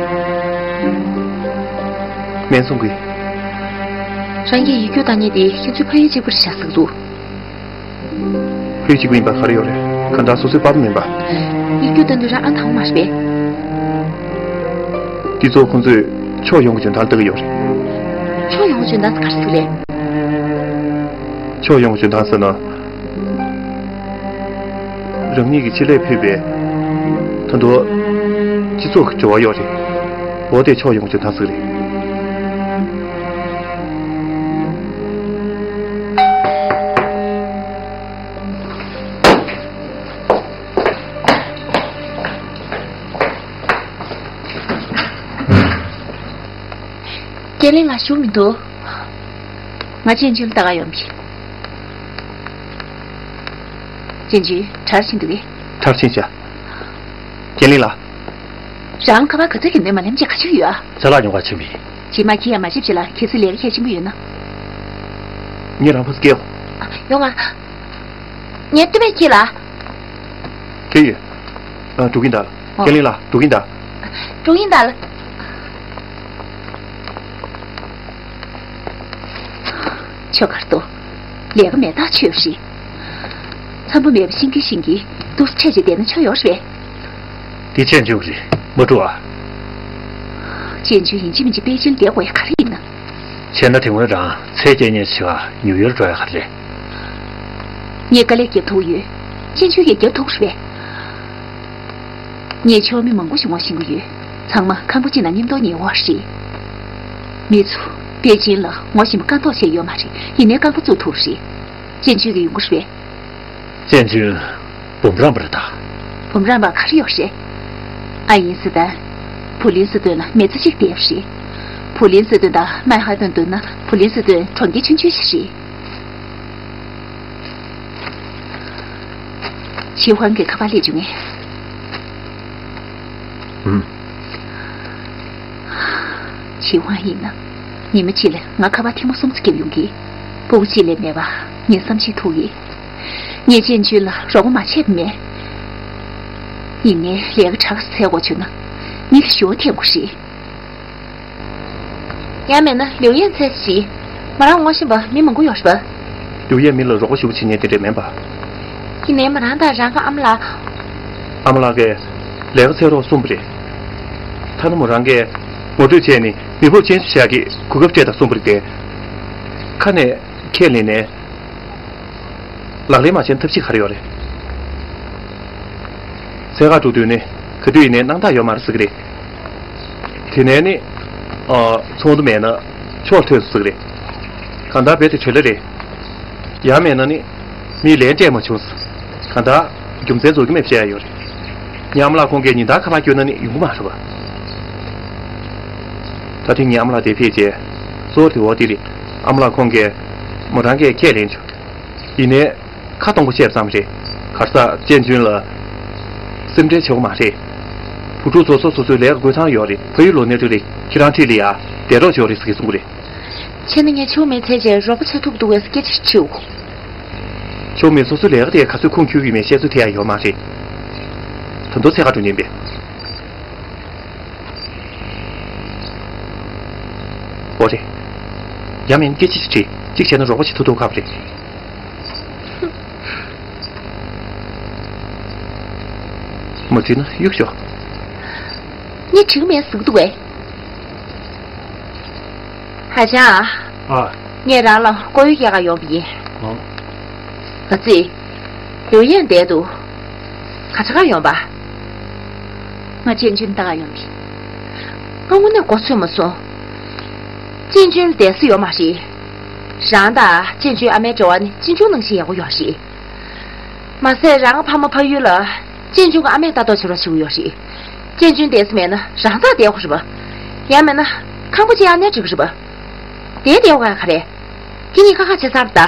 སྨན་བཟུང་གི། རང་གིས་ཡིག་སྐྱོགས་བཏང་མཁན་དེ་ཁྱེད་ཚོའི་ཕ་ཡུལ་གཅིག་པ་རེད་ཤག་ཟེར་གྱི་འདུག་ཕ་ཡུལ་གཅིག་པ་ཡིན་པ་ག་རེ་ཡོད་རེད། གང་ལྟར་སོ་སོའི་པ་ཕ་མིན་པ། ཡིག་སྐྱོགས་བཏང་དུས་རང་ཨ་དང་པོ་མ་རེད་པས། དེ་ཚོ་ཁོང་ཚོས་ཕྱོགས་ཡོངས་ཀྱི་འཇོན་ཐང་ལྟ་གི་ཡོད་རེད། ཕྱོགས་ཡོངས་ཀྱི་འཇོན་ཐང་ཟེར་ག་རེ་ཟེར་གི་རེད། ཕྱོགས་ཡོངས་ཀྱི་འཇོན་ཐང་ཟེར་ན། རང་ཉིད་ཀྱི་ཆེད་ལས་ཕུད་པའི་ད་དུང་སྤྱི་ཚོགས་ཀྱི་འབྱོར་བ་ཡོད་རེད། འོ་དེ་ཕྱོགས་ཡོངས་ཀྱི་འཇོན་ཐང་ཟེར་གི་རེད། རྒན་ལགས་ང་ཞུ་མི་འདུག་ང་ཅན་ཅུན་ལ་ལྟ་ག་ཡོང་གི། ཅན་ཅུན་གྲྭར་ཕྱིན་འདུག་གས། གྲྭར་ཕྱིན་བྱ། རྒན་ལགས། རང་ཁ་པར་ག་ཚོད་ཀྱི་ནས་མ་ལེམ་ཅེས་ག་ཞིག་ཡོད་ཨ། ཚ་ལག་ཉོ་ག་ཕྱིན་པ་ཡིན། རྗེས་མ་ཁྱི་ཡ་མ་ཞིབ་ཅེས་ལ་གལ་སྲིད་ལས་ཀ་གལ་ཆེན་པོ་ཡོད་ན། ངས་རང་ཕར་སྐྱེལ། ཡོང་ང་། ངས་སྟོད་སྨད་ཁྱི་ལ། ཁྱེད་ཡོད། ཨ་འགྲོ་གིན་གདའ། ཨ། རྒན་ལགས་ལ་འགྲོ་གིན་གདའ། འགྲོ་གིན་གདའ་ལ། ཆོ་གར་ཏོ། ལས་ཀ་མེད་ཐག་ཆོད་རེད། འཚམ་པོ་མེད་པ་ཤེས་ཀྱིན་ཤེས་ཀྱིན་ཏོག་ཙམ་འཕྲད་བྱས་བསྡད་ན་ཆོ་ཡོད་རེད། འདི་ཅན་ཅུན་རེད་མ་འགྲོ་ཨ། ཅན་ཅུན་ཡིན་གཅིག་མིན་གཅིག་པེ་ཅིན་བསྡད་དགོས་ཡ་ག་རེ་ཡིན་ན། བྱས་ན་དེ་སྔོན་རང་ཚལ་སྐྱེལ་མཁན་ཞིག་ཉུའུ་ཡོར་འགྲོ་ཡ་ག་རེ་རེད། ངས་དཀའ་ལས་རྒྱབ་ཐུབ་ཡོད། ཅན་ཅུན་གྱིས་རྒྱབ་ཐུབ་རེད་པས། ངས་ཕྱི་པ་མི་མང་པོ་ཞིག་ངོ་ཤེས་ཀྱི་ཡོད། ཚང་མ་ཁང་པ་གཅིག་ནང་མཉམ་དུ་ཉལ་བ་རེད། མི་ཚོ་པེ་ཅིན་ལ་ངོ་ཤེས་པ་བཀག་འགོག་བྱས་ཡོད་མ་རེད། ཡིན་ནའི་རྐང་པ་བཙུགས་ཐུབ་རེད། ཅན་ཅུན་གྱིས་ཡོང་གི་རེད་པས། ཅན་ཅུན་འབུམ་རམས་པ་རེད་ད། འབུམ་རམས་པ་ག་རེ་ཡོད་རེད། ཨ་ཡིན་ཟེར་ད། བུ་ལིན་སི་ཏོན་ལ་མི་ཚེ་གཅིག་བསྡད་ཡོད་རེད། བུ་ལིན་སི་ཏོན་དང་མའི་ཧའེ་ཏོན་བསྡུར་ན་བུ་ལིན་སི་ཏོན་གྲོང་ཁྱེར་ཆུང་ཆུང་ཞིག་རེད། ཆི་ཧུན་གྱི་ཁ་པར་སླེབས་བྱུང་ངས། ཨུམ། ཆི་ཧུན་ཡིན་ན། ཉི་མ་གཅིག་ལ་ང་ཁ་པར་ཐེངས་མ་གསུམ་ཙམ་བརྒྱབ་ཡོང་གི། སྤུ་གུ་གཅིག་ལས་མེད་པ་ངས་བསམ་ཤེས་ཐུབ་ཡིན། ངས་ཅན་ཅུན་ལ་རོགས་པ་མ་བྱས་པ་མེད། ཡིན་ནའི་ལས་ཀ་དྲག་ཙམ་འཚོལ་དགོས་བྱུང་ན་མི་ལ་ཞུ་བ་འཐེན་དགོས་རེད། ཡང་མེད་ན་ལིའུ་ཡན་འཚོལ་ཞིག་མོ་རང་ངོ་ཤེས་པ་མི་མང་པོ་ཡོད་རེད་པ། ལིའུ་ཡན་མི་ལ་རོགས་པ་ཞུ་བ་བྱེད་མཁན་དེ་འདྲ་མིན་པ། ཡིན་ནའི་མོ་རང་དང་རང་གི་ཨ་མ་ལགས། ཨ་མ་ལགས་ཀྱིས་ལས་ཀ་འཚོལ་རོགས་གསུངས་པ་རེད། ཐ་ན་མོ་རང་གིས་ངོ་སྤྲོད་བྱས་ནས་མི་ཕོབ་ཅན་ཞིག་གི་གོ་སྐབས་སྤྲད་དང་གསུངས་པ་རེད་དེ། ཁ་ནས་ཁས་ལེན་ནས། ལག་ལེན་མ་བྱས་ན་ཐབས་ཤེས་ག་རེ་ཡོད་རེད། ཚད་བཀག་འགྲོ་དུས་ནི་ག་དུས་ཡིན་ནའི་སྣང་དག་ཡོད་མ་རེད་ཟེར་གི་རེད། དེ་ནས་ནི། ཨ། ཚོགས་འདུ་མེད་ན་ཕྱོགས་ཐོན་སོང་ཟེར་གི་རེད། གང་ལྟར་རྦད་དེ་བྲེལ་བ་རེད། ཡང་མེད་ན་ནི། མིས་ལན་སྤྲད་མ་བྱུང་ཟེར། གང་ལྟར་རྒྱུ་མཚན་རྫོགས་ཀྱི་མེད་བཤད་ཡ་ཡོད་རེད། ངའི་ཨ་མ་ལགས་ཁོང་གིས་ཉིན་ལྟར་ཁ་པར་བསྐྱོན་ན་ནི་ཡོང་གི་མ་རེད་པ། ད་ཐེངས་ངའི་ཨ་མ་ལགས་དེ་ཕེབས་རྗེས། གཙོ་བོ་དེ་འོ་དེ་རེད། ཨ་མ་ལགས་ཁོང་གིས་མོ་རང་གིས་ཁས་ལེན་བྱུང་། ཡིན་ནའི། ཁ་སྟོང་པ་བཤད་པ་ཙམ་རེད། ག་རེ་ཟེར་ཅན་ཅུན་ལ་སེམས་ཁྲལ་བྱེད་དགོས་མ་རེད། བུ་ཕྲུག་ཚོ་སོ་སོ་སོའི་ལས་ཀ་འགོ་ཚང་ཡོད་རེད། ཕ་ཡུལ་ལོག་ནས་འགྲོ་རེད། ཁྱེད་རང་འཁྲིས་ལ་ཡ་བསྡད་རོགས་བྱེད་རེད་ཟེར་གྱི་གསུང་གི་རེད། བྱས་ན་ངས་ཆུང་མའི་ཚེ་ཆེ་རོགས་པ་བྱེད་ཐུབ་འདུག་གས་སྐད་ཆ་དྲིས། ཆུང་མས་སོ་སོའི་ལས་ཀ་དེ་ག་ཚོད་ཁུངས་འཁྱོལ་གྱི་མེད་བཤད་ཚུལ་དེ་ཡང་ཡོད་མ་རེད། ད་དུང་ཚད་བཀག་འགྲོ་ཉན་པས། འོ་རེད། ཡང་མིན་སྐད་ཆ་ཞིག་དྲིས། གཅིག་བྱས་ན་རོགས་པ་བྱེད་ཐུབ་ཐུབ་ཁག་པ་རེད། མ་དྲིས་ན་གཡུག་ཞོག་ངས་དྲི་གི་མེད་ཟེར་གི་འདུག་གས། ཧ་ཅང་། ཨ། ངས་རང་ལ་བསྐོར་ཡུལ་སྐྱེལ་ག་ཡོང་བ་ཡིན། ཨ། ག་ཚོད། ལིའུ་ཡན་བསྡད་འདུག་ག་ཆ་ག་ཡོང་པ། ང་ཅན་ཅུན་ལྟ་ག་ཡོང་གི། ང་དངོས་གནས་མགོ་ཚོས་མ་སོང་། ཅན་ཅུན་བསྡད་ས་ཡོད་མ་རེད། རང་དང་ཅན་ཅུན་ཨ་མའི་འབྲེལ་བ་ནི་ཅི་འབྱུང་ནང་བཞིན་ཡག་པོ་ཡོད་རེད། མ་ཟད་རང་ཕ་མ་ཕ་ཡུལ་ལ་ཅན་ཅུན་གྱི་ཨ་མས་ལྟ་རྟོག་བྱེད་རོགས་བྱེད་ཀྱི་ཡོད་རེད། ཅན་ཅུན་བསྡད་ས་མེད་ན་རང་ཐག་བསྡད་དགོས་རེད་པ། ཡང་མེད་ན་ཁང་པ་གཅིག་ཨ་ནེ་སྒྲིག་གི་རེད་པ། དེ་བསྡད་དགོས་ཡ་ག་རེད། དེ་གཉིས་ཁ་ཁ་བྱེད་ཚར་ད།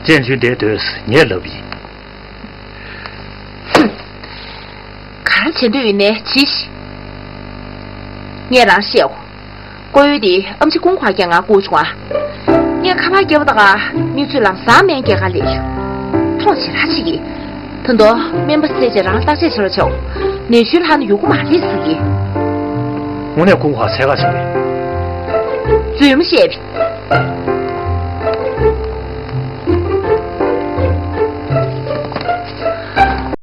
ཅན་ཅུན་བསྡད་འདོད་ངས་ལབ་ཡིན། ཧུམ། ག་རེ་བྱེད་འདོད་ཡིན་ནའི་བྱེད་ཤིག་ངས་རང་བཤད་གོ། བསྐོར་ཡུལ་དེ་ཨམ་ཆི་ཀུང་ཧྭ་ཀྱིས་ང་བསྐུར་བྱུང་ཨ། ངས་ཁ་པར་བརྒྱབ་པ་དང་མི་ཚོས་ལམ་སང་སྨན་སྐྱེལ་ག་སླེབས་བྱུང་། མཐོང་ཆེ་ར་ཆེ་གི། ད་དུང་སྨན་པ་ཚེ་ཆེ་རང་བརྟག་དཔྱད་བྱེད་རོགས་བྱའོ། ནད་བཅོས་ལྷག་ན་ཡོང་གི་མ་རེད་ཟེར་གི། དངོས་གནས་ཀུང་ཧྭ་འཚོལ་ག་ཕྱིན་པས། རྫུན་མ་བཤད་པས།